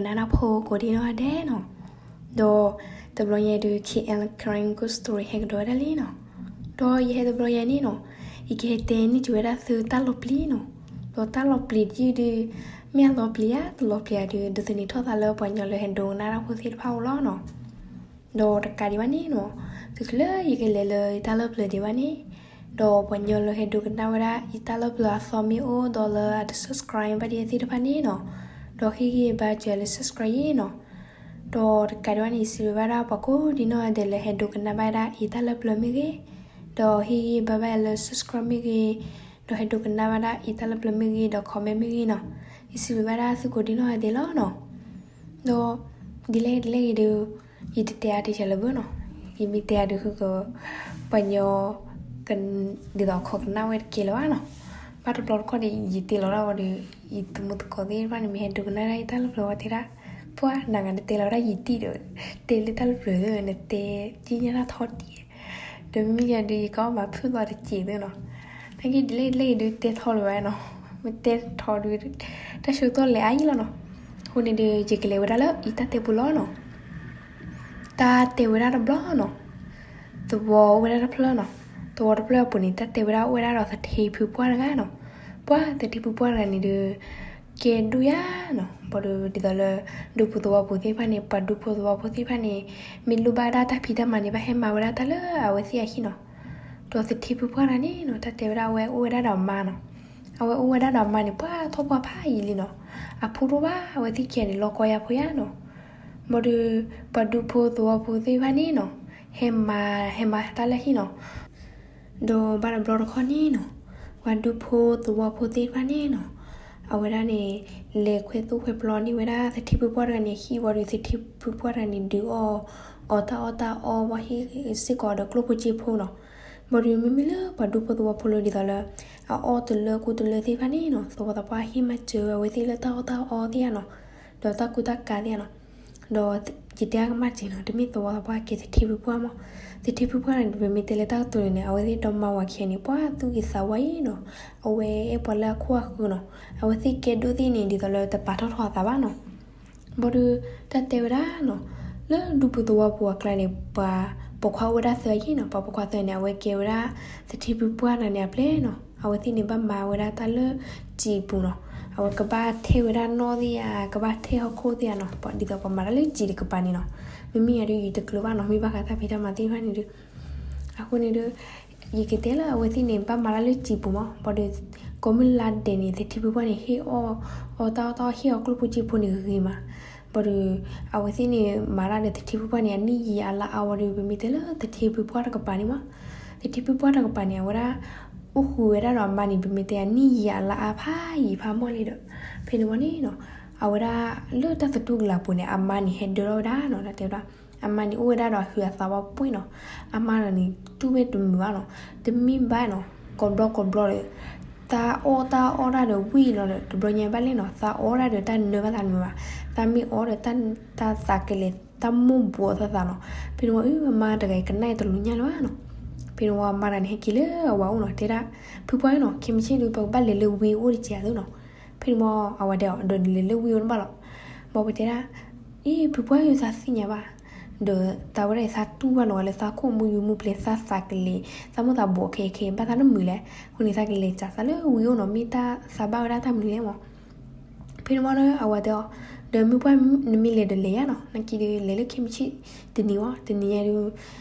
နၢ်တၢ်ဖိကိးဒံနီၢ်ဂၤဒဲးနီၤ, ဒီးတဘျီညါဒုး K L Karen Ghost Story ဟဲကဒီးဝဲဒၣ်လံနီၤ, ဒီးယဟဲတဘျီညါန့ၣ်နီၤ, ယကဟဲတဲန့ၢ်က့ၤဝဲဒၣ်သုတၢ်လီၤပျံၤနီၤ, ဒီးတၢ်လီၤပျံၤတယုၢ်ဒုး မ့ၢ်အလီၤပျံၤဧါ တလီၤပျံၤဧါဒုး ဒိးသန့ၤထီၣ်သးလၢပှၤကညီလၢဟဲဒိကနၣ်တၢ်ဖိသ့ၣ်တဖၣ်အိၣ်လီၤနီၤ. ဒီးတကးဒံးဘၣ်န့ၣ်နီၤ, သုးကလၢယကလဲၤလၢယတၢ်လၢပျၢၤဒံးဘၣ်န့ၣ်, ဒီးပှၤကညီလၢဟဲဒိကနၣ်ဝဲဒၣ်ယတၢ်လၢပျၢၤအသီမ့ၢ်အိၣ်ဒီးလၢအတ subscribe ဘၣ်ဒံးသ့ၣ်တဖၣ်န့ၣ်နီၤ, ဒီးဟ့ၣ်ဂံၢ်ဘါစၢၤလၢ subscribe ယၤနီၤ. ဒီးတကးဒံးဘၣ်န့ၣ် ယစံးဘျုးဘၣ်ဒၣ်ပှၤကိးဒံနီၢ်ဂၤဒဲးလၢဟဲဒိကနၣ်ဘၣ်ဒၣ်ယတၢ်လၢပျၢၤမ့ၢ်ဂ့ၤ, ဒီးဟ့ၣ်ဂံၢ်ဘါဘၣ်လၢ subscribe မ့ၢ်ဂ့ၤ, ဒီးဟဲဒိကနၣ်ဘၣ်ဒၣ်ယတၢ်လၢပျၢၤမ့ၢ်ဂ့ၤ ဒီး comment မ့ၢ်ဂ့ၤနီၤ, ယစံးဘျုးဘၣ်ဒၣ်သုကိးဒံနီၢ်ဂၤဒဲးလီၤနီၤ. ဒီးဒ်လဲၣ်ဒ်လဲၣ်ဂ့ၤဒီး ယတတဲအါတဲဆံးလၢၤဘၣ်နီၤ, ယမ့ၢ်တဲအါဒုးဃုက ပှၤကညီ ဒ်သိးခိးကနၣ်ဝဲတကဲလၢၤဘၣ်နီၤ. ဘၣ်တဘျီတခီၣ်န့ၣ် ယတဲလီၤဒၣ်ဝဲဒီး ယသမူသကိးသ့ၣ်တဖၣ်န့ၣ် မ့ၢ်ဟဲဒိကနၣ်ဒၣ်ယတၢ်လၢပျၢၤဝဲတဲဒၣ်, ပှၤနၤဂၤနတဲလီၤဒၣ်ယတံၢ်ဒီး တဲလၢတၢ်လၢပျၢၤသ့ၣ် နတဲကံညါတၢ်ထီတံၢ်, ဒီးမ့ၢ်ယၤဒုး ယကအီၣ်မၤဖုၣ်လီၤတစဲးသ့ၣ်နီၤ. နာ်က့ဒ်လဲၣ်ဒ်လဲၣ်ဂ့ၤဒုး တဲထီလၢၤဘၣ်နီၤ, မ့ၢ်တဲထီဒုး တၢ်ဆၢကတီၢ်လဲၤအါယံၤလီၤနီၤ. အဃိန့ၣ်ဒီး ယကလဲၤဝဲဒၣ်လၢယတၢ်တဲပူၤလီၤနီၤ. တၢ်တဲဝဲဒၣ်တဘျီနီၤ, သဝီအိၣ်ဝဲဒၣ်တဖျၢၣ်နီၤ. သဝီတဖျၢၣ်အပူၤန့ၣ် တၢ်တဲဝဲဒၣ်အိၣ်ဝဲဒၣ်ဒီးသထ့ဖုပှၢ်တဂၤနီၤ. ပှၤသထ့ဖုပှၢ်တဂၤန့ၣ်ဒီး ကဲဒိၣ်ယါနီၤ, ဘၣ်ဒီးဒ်သိးလၢ ဒူဖိသဝီဖိသ့ၣ်တဖၣ်န့ၣ် ပှၤဒူဖိသဝီဖိသ့ၣ်တဖၣ်န့ၣ် မ့ၢ်လိၣ်ဘၣ်ဒၣ်တၢ်ဖံးတၢ်မၤန့ၣ် ဘၣ်ဟဲမၤဝဲဒၣ်တၢ်လၢအဝဲသ့ၣ်အဟံၣ်နီၤ. ဒီးသထ့ဖုပှၢ်တဂၤန့ၣ်နီၤ တၢ်တဲဝဲဒၣ်အဝဲအိၣ်ဝဲဒၣ်ဒီးအမါနီၤ. အဝဲအိၣ်ဝဲဒၣ်ဒီးအမါန့ၣ် ပှၤထီၣ်ပှၢ်ဖးယံာ်လံနီၤ. အဖိတအိၣ်ဘၣ် အဝဲသ့ၣ်ခံဂၤန့ၣ် လီၤကီယါဖိယါနီၤ. ဘၣ်ဒီး ပှၤဒူဖိသဝီဖိသ့ၣ်တဖၣ်န့ၣ်နီၤ ဟဲမၤ ဟဲမၤတၢ်လၢဟံၣ်နီၤ. ဒီးဘၣ်တဘျီတခီၣ်န့ၣ်နီၤ, ပှၤဒူဖိသဝီဖိသ့ၣ်တဖၣ်န့ၣ်နီၤ, အဝဲဒၣ်န့ၣ် လဲၤခွဲသိၣ်ခွဲပျီန့ၢ်ဝဲဒၣ် သထ့ဖုပှၢ်တဂၤန့ၣ် ဟံၣ်ဝံၤဒီး သထ့ဖုပှၢ်တဂၤန့ၣ် ဒုးအီၣ်အီတၢ်အီၣ်တၢ်အီဝံၤ ဟ့ၣ်စ့ၢ်ကီးဒီးကျိၣ်ဖိစ့ဖိနီၤ. ဘၣ်ဒီးမ့မ့ၢ်လၢပှၤဒူဖိသဝီဖိလၢဒ်သိးလၢ အအီၣ်တလၢကူတလၢသ့ၣ်တဖၣ်န့ၣ်နီၤ, သဝီသးပှၢ်ဟ့ၣ်မၤစၢၤအဝဲသ့ၣ်လၢတၢ်အီၣ်တၢ်အီသ့ၣ်ဧါနီၤ, ဒီးတၢ်ကူတၢ်ကၤသ့ၣ်ဧါနီၤ. ဒီးယတဲအါကမၣ်စ့ၢ်နီၤ, တမ့ၢ်သဝီသးပှၢ်ကဲသထ့ဖုပှၢ်မး, သထ့ဖုပှၢ်န့ၣ် ပမ့ၢ်တဲလၢတၢ်ကတိၤန့ၣ် အဝဲသ့ၣ်ဒီမါဝၤခံဂၤန့ၣ် ပှၤသူၣ်ဂ့ၤသးဝါအံၤနီၤ, အဝဲအဲၣ်ပှၤလၢအခိၣ်အဃၢၤနီၤ, အဝဲသ့ၣ်ကဲဒိၣ်သ့ၣ်န့ၣ် ဒ်သိးလၢတပာ်ထီၣ်ထီအသးဘၣ်နီၤ. ဘၣ်ဒီး တၢ်တဲဝဲဒၣ်နီၤ, လၢဒူဖိသဝီဖိအကျါန့ၣ် ပှၤပိာ်ခွါအိၣ်ဝဲဒၣ်သၢဂၤနီၤ, ပှၤပိာ်ခွါသၢဂၤန့ၣ် အဝဲကဲဝဲဒၣ် သထ့ဖုပှၢ်တဂၤန့ၣ်အပျဲၢ်နီၤ, အဝဲသ့ၣ်န့ၣ်ဘၣ်မၤဝဲဒၣ်တၢ်လၢစံာ်ပူၤနီၤ, အဝဲကဘၣ်ထဲဝဲဒၣ်နီၣ်သ့ၣ်ဧါ, ကဘၣ်ထဲဟီၣ်ခိၣ်သ့ၣ်ဧါနီၤ, ပှၤဒ်သိးပှၤမၤတၢ်လၢစံာ်တကပၤန့ၣ်နီၤ, မ့မ့ၢ်ယၤဒုးယတကျၢၤဘၣ်နီၤ, မ့ၢ်ဘၣ်ဃးတၢ်ဖံးတၢ်မၤသ့ၣ်တဖၣ်န့ၣ်ဒီး အဃိန့ၣ်ဒီး ယကတဲလၢအဝဲသ့ၣ်န့ၣ် ဘၣ်မၤတၢ်လၢစံာ်ပူၤမး, ဘၣ်ဒီး ကိးမုၢ်လါဒဲးန့ၣ် သထ့ဖုပှၢ်န့ၣ် ဟ့ၣ်အီၣ်အီတၢ်အီၣ်တၢ်အီ ဟ့ၣ်အီၣ်ကျိၣ်ဖိစ့ဖိန့ၣ်ဂ့ၤမး, ဘၣ်ဒီး အဝဲသ့ၣ်န့ၣ် မၤတၢ်ဒီးသထ့ဖုပှၢ်န့ၣ် အနံၣ်ယံာ်အလါအါဝံၤဒီး ပမ့ၢ်တဲလၢသထ့ဖုပှၢ်တကပၤန့ၣ်မး, သထ့ဖုပှၢ်တကပၤန့ၣ် အဝဲဒၣ် အိၣ်ဃုာ်ဝဲဒၣ်ဒီးအမါန့ၣ် ပမ့ၢ်တဲအနံၣ်ယံာ်အလါအါဖးယံာ်ဖးမီၢ်လံဒီး ဖဲန့ၣ်ဝံၤန့ၣ်နီၤ, အဝဲဒၣ်လၢတၢ်သတူၢ်ကလာ်ပူၤန့ၣ် အမါန့ၣ်ဟဲဒၢထီၣ်ဝဲဒၣ်နီၤ, တၢ်တဲဝဲဒၣ် အမါန့ၣ်အိၣ်ဝဲဒၣ်ဒီးအဟုးအသးဝဲပှဲၤနီၤ, အမါဒီးန့ၣ် တူၢ်ဝဲတမုာ်ဘၣ်နီၤ, တမ့ၢ်ဘၣ်နီၤ, ကိးဘျီကိးဘျီဒီး သးအီၣ်တၢ်အီၣ်တၢ်ဒီးဝံၣ်လီၤဒီး တဘျီညါဘၣ်လဲၣ်နီၤ, သးအီၣ်တၢ်ဒီးတၢ်နၢဘၣ်သးနၢဘၣ်, သးမ့ၢ်အီၣ်ဒီးတၢ်သးကလဲၤ တၢ်မိၢ်ဘှီးသးသးနီၤ, ဖဲန့ၣ်ဝံၤ အမါတဂၤကနၣ်အံၤတလူညါလၢၤဘၣ်နီၤ, ဖဲန့ၣ်ဝံၤအမါတဂၤန့ၣ် ဟဲက့ၤလၢအဝၤအိၣ်နီၤ, တဲဒၣ် ဖုပှၢ်နီၤ, ခဲမုၢ်ဆ့ၣ်ဒုး ပကဘၣ်လဲၤလၢဝ့ၢ်အိၣ်တက့ၢ်အသိးနီၤ, ဖဲန့ၣ်ဝံၤ အဝၤဒဲးအီၤ ဒီးနလဲၤလၢဝ့ၢ်အိၣ်တဘၣ်လီၤ, ဘၣ်ပတဲဒၣ် အံၤ ဖုပှၢ်ယသးသ့ၣ်ညါဘၣ်, ဒီးသးဝဲဒၣ်အံၤ သးတူၢ်ဘၣ်လီၤဝဲလၢသးခိၣ်မူယူၤမူပျဲၤ သးသးကလဲၤ သးမိၢ်သးဘှီးခဲခဲ ဘၣ်သးတမုာ်လဲၣ်, အဃိန့ၣ် သးကလဲၤစးသးလၢဝ့ၢ်အိၣ်နီၤ, မ့ၢ်တၢ်သးဘၣ်ဝဲဒၣ်တၢ်မနုၤလဲၣ်မး, ဖဲန့ၣ်ဝံၤဒီး အဝၤတဲအီၤ, ဒီးမုၢ်ပှၢ်နမ့ၢ်လဲၤဒီးလဲၤယါနီၤ, နာ်က့ဒီးလဲၤလၢခဲမုၢ်ဆ့ၣ်တနံၤဝံၤ, တနံၤညါဒုး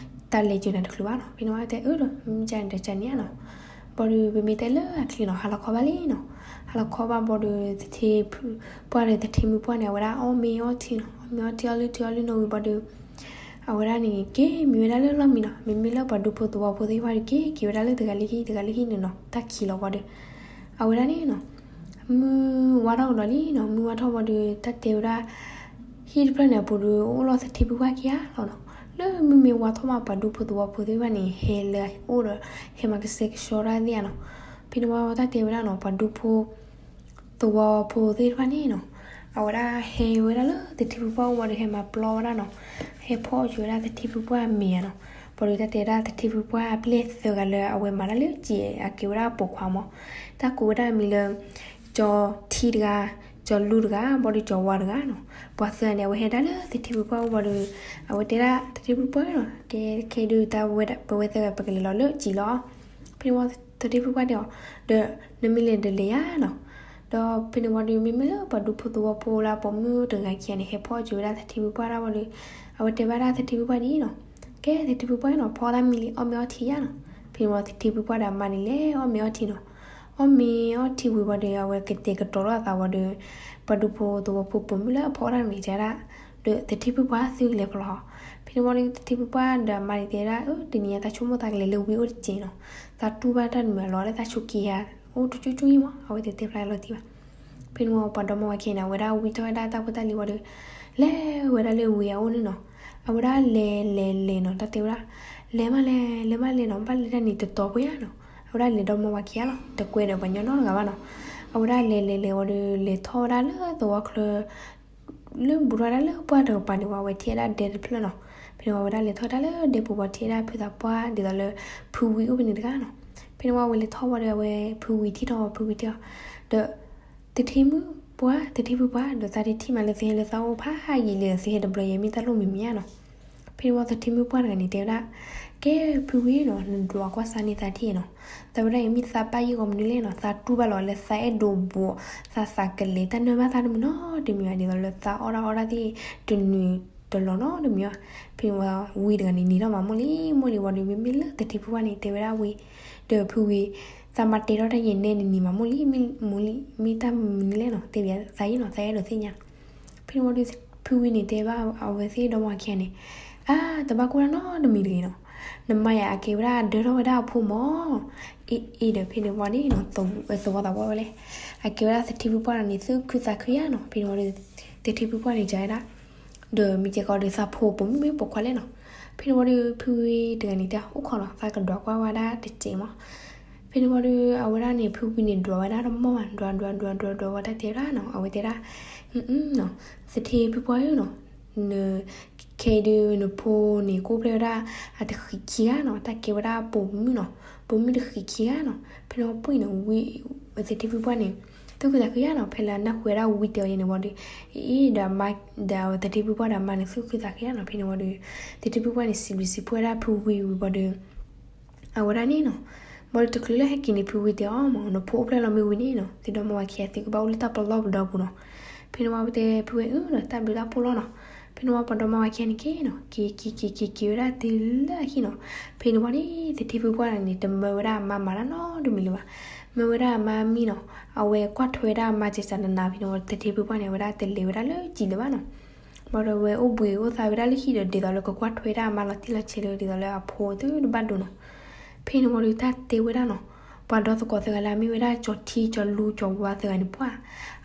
တၢ်လဲၤစၢၤနၤတချုးဘၣ်နီၤ, ဖဲန့ၣ်ဝံၤတဲအၢဒီး မ့ၢ်ကန့ၣ်ဒီးကန့ၣ်ဧါနီၤ, ဘၣ်ဒီးပမ့ၢ်တဲလၢအချံနီၤ, ဟါလီၤခီဘၣ်လံနီၤ, ဟါလီၤခီဘၣ်ဘၣ်ဒီး သထ့ဖုပှၢ်ဒီးသထ့မုၢ်ပှၢ်န့ၣ် အဝဲဒၣ်အီၣ်မ့ၤအီထံနီၤ, အီၣ်မ့ၤအီထံအီလုၢ်ထံအီလုၢ်နီၤဝံၤဘၣ်ဒီး အဝဲဒၣ်န့ၣ် က့ၤမံဝဲဒၣ်လၢလီၢ်မံနီၤ, မ့မ့ၢ်လၢပှၤဒူဖိသဝီဖိသ့ၣ်တဖၣ်ဒီး က့ၤက့ၤဝဲဒၣ်လၢတဂၤလၢဟံၣ် တဂၤလၢဟံၣ်န့ၣ်နီၤ, တၢ်ခံးလီၤဘၣ်ဒီး အဝဲဒၣ်န့ၣ်နီၤ, မုၢ်ဝါထီၣ်ကဒီးလံနီၤ, မုၢ်ဝါထီၣ်ဘၣ်ဒီး တၢ်တဲဝဲဒၣ် ဟံၣ်တဖျၢၣ်န့ၣ်အပူၤဒီး အိၣ်လီၤသထ့ဖုပှၢ်ခံဂၤလီၤနီၤ, လၢမုၢ်မ့ၢ်ဝါထီၣ်မး ပှၤဒူဖိသဝီဖိသ့ၣ်တဖၣ်န့ၣ် ဟဲလၢအအိၣ်ဒီး ဟဲမၤကစဲကဆှီတၢ်သ့ၣ်ဧါနီၤ, ဖဲန့ၣ်ဝံၤ တၢ်တဲဝဲဒၣ်နီၤ, ပှၤဒူဖိ သဝီဖိသ့ၣ်တဖၣ်န့ၣ်နီၤ, အဝဲဒၣ်ဟဲဝဲဒၣ်လၢသထ့ဖုပှၢ်အိၣ်ဘၣ်ဒီး ဟဲမၤပျီဝဲဒၣ်နီၤ, ဟဲဖီၣ်အီၣ်က့ၤဝဲဒၣ်သထ့ဖုပှၢ်အမဲာ်ဧါနီၤ, ဘၣ်ဒီးတၢ်တဲဒၣ်သထ့ဖုပှၢ်အပျဲၢ်သၢဂၤလၢအဝဲမၤတၢ်လၢစံာ် အကဲဝဲဒၣ်ပိာ်ခွါမး, တၢ်ကိးဝဲဒၣ်အမံၤလၢ ကၠီထံတဂၤ, ကၠီ ကၠီၤလူတဂၤ ဘၣ်ဒီးကၠီၤဝါတဂၤနီၤ. ပှၤသၢဂၤန့ၣ် အဝဲဟဲဒၣ်လၢသထ့ဖုပှၢ်အိၣ်ဘၣ်ဒီး အဝဲတဲဒၣ်သထ့ဖုပှၢ်နီၤ, ကဲခဲဒုးတၢ်ဝဲဒၣ် ပဝဲသၢဂၤပကလဲၤလီၤလၢစံာ်လီၤ. ဖဲန့ၣ်ဝံၤသထ့ဖုပှၢ်တဲအီၤ, ဒီးနမ့ၢ်လဲၤဒီးလဲၤယါနီၤ. ဒီးဖဲန့ၣ်ဝံၤဒီး မ့မ့ၢ်လၢပှၤဒူဖိသဝီဖိလၢပိာ်မုၣ်တဂၤခံဂၤန့ၣ် ဟဲဖီၣ်စၢၤဝဲဒၣ်သထ့ဖုပှၢ်ဒၣ်ဝံၤဒီး အဝဲတဲဘၣ်ဒၣ်သထ့ဖုပှၢ်ဒ်အံၤနီၤ, ကဲသထ့ဖုပှၢ်နီၤ, ဖီတၢ်မံလံ အီၣ်မ့ၤအီထံယါနီၤ. ဖဲန့ၣ်ဝံၤသထ့ဖုပှၢ်ဒီးအမါန့ၣ် လဲၤအီၣ်မ့ၤအီထံနီၤ. အီၣ်မ့ၤအီထံဝံၤဝံၤဒီး အဝဲကတဲာ်ကတီၤထီၣ်အသးဝံၤဒီး ပှၤဒူဖိသဝီဖိပိာ်မုၣ်လၢအဖီတၢ်မ့ၤန့ၣ် တဲဒၣ်, ဒီးသထ့ဖုပှၢ်သုကလဲၤဖဲလဲၣ်. ဖဲန့ၣ်ဝံၤဒီးသထ့ဖုပှၢ်ဒီးအမါန့ၣ်တဲဒၣ်, အၢ တနံၤညါတၢ်ဆိကမိၣ်သးကလဲၤလၢဝံၤအိၣ်တစဲးနီၤ, သးတူၢ်ဘၣ်တၢ်တမုာ်အလီၢ်လၢတၢ်ဆိးက့ဧါ, အိၣ်တကၠူၣ်ကၠူၣ်အံၤမး, အဝဲတတဲဖျါလီၤတံၢ်ဘၣ်. ဖဲန့ၣ်ဝံၤပှၤဒီမါဝၤခံဂၤန့ၣ် အဝဲဒၣ်ဝံထီၣ်ဝဲဒၣ်တၢ်ဖိတၢ်လံၤဝံၤဒီး လဲၤဝဲဒၣ်လၢဝံၤအအိၣ်န့ၣ်နီၤ. အဝဲဒၣ်လဲၤလဲၤလဲၤနီၤ, တၢ်တဲဝဲဒၣ်, လဲၤမးလဲၤ လဲၤမးလဲၤနီၤ, ဘၣ်လဲၤတၢ်န့ၣ်တတီၤပှဲၤဧါနီၤ. အဝဲဒၣ်လဲၤဒီမါဝၤခံဂၤလီၤ, တကွဲးဒီးပှၤညီနီတဂၤဘၣ်နီၤ. အဝဲဒၣ်လဲၤလဲၤလဲၤဝံၤဒီး လဲၤထီၣ်ဝဲဒၣ်လၢသဝီချၢ လၢဘူးထီၣ်ဝဲဒၣ်လၢပှၢ်တကပၤန့ၣ်ဝံၤ အဝဲထံၣ်ဝဲဒၣ်ဒဲတဖျၢၣ်နီၤ. ဖဲန့ၣ်ဝံၤအဝဲဒၣ်လဲၤထီၣ်ဝဲဒၣ်လၢဒဲပူၤဝံၤ ထံၣ်ဝဲဒၣ်ဖုသးပှၢ်ဒ်သိးလၢ ဖုဝံအိၣ်ဖဲန့ၣ်တဂၤနီၤ. ဖဲန့ၣ်ဝံၤအဝဲလဲၤထီၣ်ဝံၤဒီး အဝဲဖုဝံထံၣ်ထီၣ်ဖုဝံတဲအီၤ, ဒီး သထ့မုၣ်ပှၢ် သထ့ဖုပှၢ် ဒီးသးတထံၣ်မးလၢသုဟဲလၢသးအိၣ်ဖးယံာ်လံဒီး သုဟဲတဘျီယဲမ့ၢ်တၢ်လိၣ်မံၤမံၤဧါနီၤ. ဖဲန့ၣ်ဝံၤသထ့မုၣ်ပှၢ်တဂၤန့ၣ်တဲဝဲဒၣ်, ကဲဖုဝံနီၤ, နဒွးကွၢ်စၢ်န့ၢ်သးထံၣ်နီၤ. သးဝဲဒၣ်အံၤမ့ၢ်သးပၢ်ယံာ်ဂီၤမနုၤလဲၣ်နီၤ, သးတူၢ်ဘၣ်လီၤလၢသးအဲၣ်ဒိးဘှီး သးသးကလဲၤတၢ်နၢ်ဘၣ်သးတမုာ်နီတမံၤဘၣ် ဒ်သိးလၢသးအီၣ်တၢ်အီတၢ်သ့ၣ်တနုာ်တလီၤနီတမံၤဘၣ်. ဖဲန့ၣ်ဝံၤဝံတဂၤန့ၣ် နံၤထီၣ်မးမိၢ်လံ မိၢ်လံဝံၤဒီး မ့မ့ၢ်လၢသထ့ဖုပှၢ်န့ၣ် တဲဝဲဒၣ်ဝံ ဒီးဖုဝံ, သးမၤတဲထီၣ်တၢ်ယဲၢ်နဲနနံၤမးမိၢ်လံ, မိၢ်လံ မ့ၢ်တၢ်မနုၤလဲၣ်နီၤ, တဲဘၣ်သးယံာ်နီၤ, သးအဲၣ်ဒိးသ့ၣ်ညါ. ဖဲန့ၣ်ဝံၤဒီး ဖုဝံန့ၣ်တဲဘၣ်အဝဲသ့ၣ်ဒီမါဝၤခံဂၤန့ၣ်, အါ တဘၣ်ကိၢ်တၢ်နီတမံၤတဂ့ၤနီၤ, နမါယၤအကဲဝဲဒၣ်ဒၢထီၣ်ဝဲဒၣ်အဖိမး. အ့ အ့ဒီးဖဲန့ၣ်ဝံၤန့ၣ်နီၤ, သဝီသးပှၢ်ဝဲလဲၣ်, အကဲဝဲဒၣ်သထ့ဖုပှၢ်န့ၣ် သူၣ်ခုသးခုယါနီၤ. ဖဲန့ၣ်ဝံၤဒီး သထ့ဖုပှၢ်န့ၣ် ကဲဝဲဒၣ် ဒီးမ့ၢ်ကဲကီးဒီးသးဖိပိာ်မုၣ်မ့ၢ်ပိာ်ခွါလဲၣ်နီၤ. ဖဲန့ၣ်ဝံၤဒီး ဖုဝံတဂၤန့ၣ်တဲ အိၣ်ခိးနီၤ, သးကဒွးကွၢ်ဝဲဒၣ်တစဲးမး. ဖဲန့ၣ်ဝံၤဒီး အဝဲဒၣ်န့ၣ် ဖုဝံန့ၣ်ဒွးဝဲဒၣ်တမီၢ်ဘၣ်, ဒွးဒွးဒွးဒွးဒွးဝဲတၢ်တဲဝဲဒၣ်နီၤ, အဝဲတဲဒၣ်, သထ့ဖုပှၢ်ဧၢနီၤ, န ခဲအံၤဒုးနဖိန့ၣ် ကအိၣ်ဖျဲၣ်ဝဲဒၣ်အတဃံးခံဂၤနီၤ, တၢ်ကဲဝဲဒၣ်ပိာ်မုၣ်နီၤ, ပိာ်မုၣ်တဃံးခံဂၤနီၤ. ဖဲန့ၣ်ဝံၤပှၢ်န့ၣ် ဝံ သထ့ဖုပှၢ်န့ၣ် သူၣ်ခုသးခုယါနီၤ, ဖဲလၢနၢ်ဟူဝဲဒၣ်ဝံတဲအီၤယဲန့ၣ်ဝံၤဒီး အ့ ဒီးအမါ ဒီးသထ့ဖုပှၢ်ဒီးအမါန့ၣ် သူၣ်ခုသးခုယါနီၤ. ဖဲန့ၣ်ဝံၤဒီး သထ့ဖုပှၢ်န့ၣ် စံးဘျုးစံးဖှိၣ်ဝဲဒၣ်ဖုဝံဝံၤဘၣ်ဒီး အဝဲဒၣ်န့ၣ်နီၤ, ဘၣ်ဒီးတချုးလၢဟဲက့ၤန့ၣ် ဖုဝံတဲအီၤမး, နဖိအိၣ်ဖျဲၣ်လီၤမ့ၢ်ဝံန့ၣ်နီၤ, သုဒီမါဝၤခံဂၤ သုကဘၣ်အိၣ်လၢတၢ်ပလီၢ်ပဒီပူၤနီၤ. ဖဲန့ၣ်ဝံၤပတဲဖုဝံအၢနီၤ, တၢ်ဘျုးတၢ်ဖှိၣ်လီၤနီၤ. ဖဲန့ၣ်ဝံၤပှၤဒီမါဝၤခံဂၤန့ၣ်က့ၤနီၤ, က့ၤက့ၤက့ၤက့ၤဝဲဒၣ်တုၤလၢအဟံၣ်နီၤ. ဖဲန့ၣ်ဝံၤန့ၣ် သထ့ဖုပှၢ်န့ၣ် တမၢဝဲဒၣ်အမါမၤတၢ်နီတမံၤလၢၤဘၣ်. မၢဝဲဒၣ်အမါမံနီၤ, အဝဲကွၢ်ထွဲဝဲဒၣ်အမါကကနနၤ. ဖဲန့ၣ်ဝံၤသထ့ဖုပှၢ်န့ၣ် အဝဲဒၣ်တလဲၤဝဲဒၣ်လၢစံာ်လၢၤဘၣ်နီၤ. ဘၣ်ဒီးအဝဲအိၣ်ဘှံးအိၣ်သါဝဲဒၣ်လၢဟံၣ်ဒီး ဒ်သိးလၢကကွၢ်ထွဲဒၣ်အမါလီၤတံၢ်လီၤဆဲးလၢ ဒ်သိးလၢအဖိသုတဘၣ်ဒိနီၤ. ဖဲန့ၣ်ဝံၤဒီးတၢ်တဲဝဲဒၣ်နီၤ, ပှၤဒီသကိးသၢဂၤလၢအမ့ၢ်ဝဲဒၣ်ကၠီၤထံ ကၠီၤလူ ကၠီၤဝါသၢဂၤန့ၣ်ပှၢ်,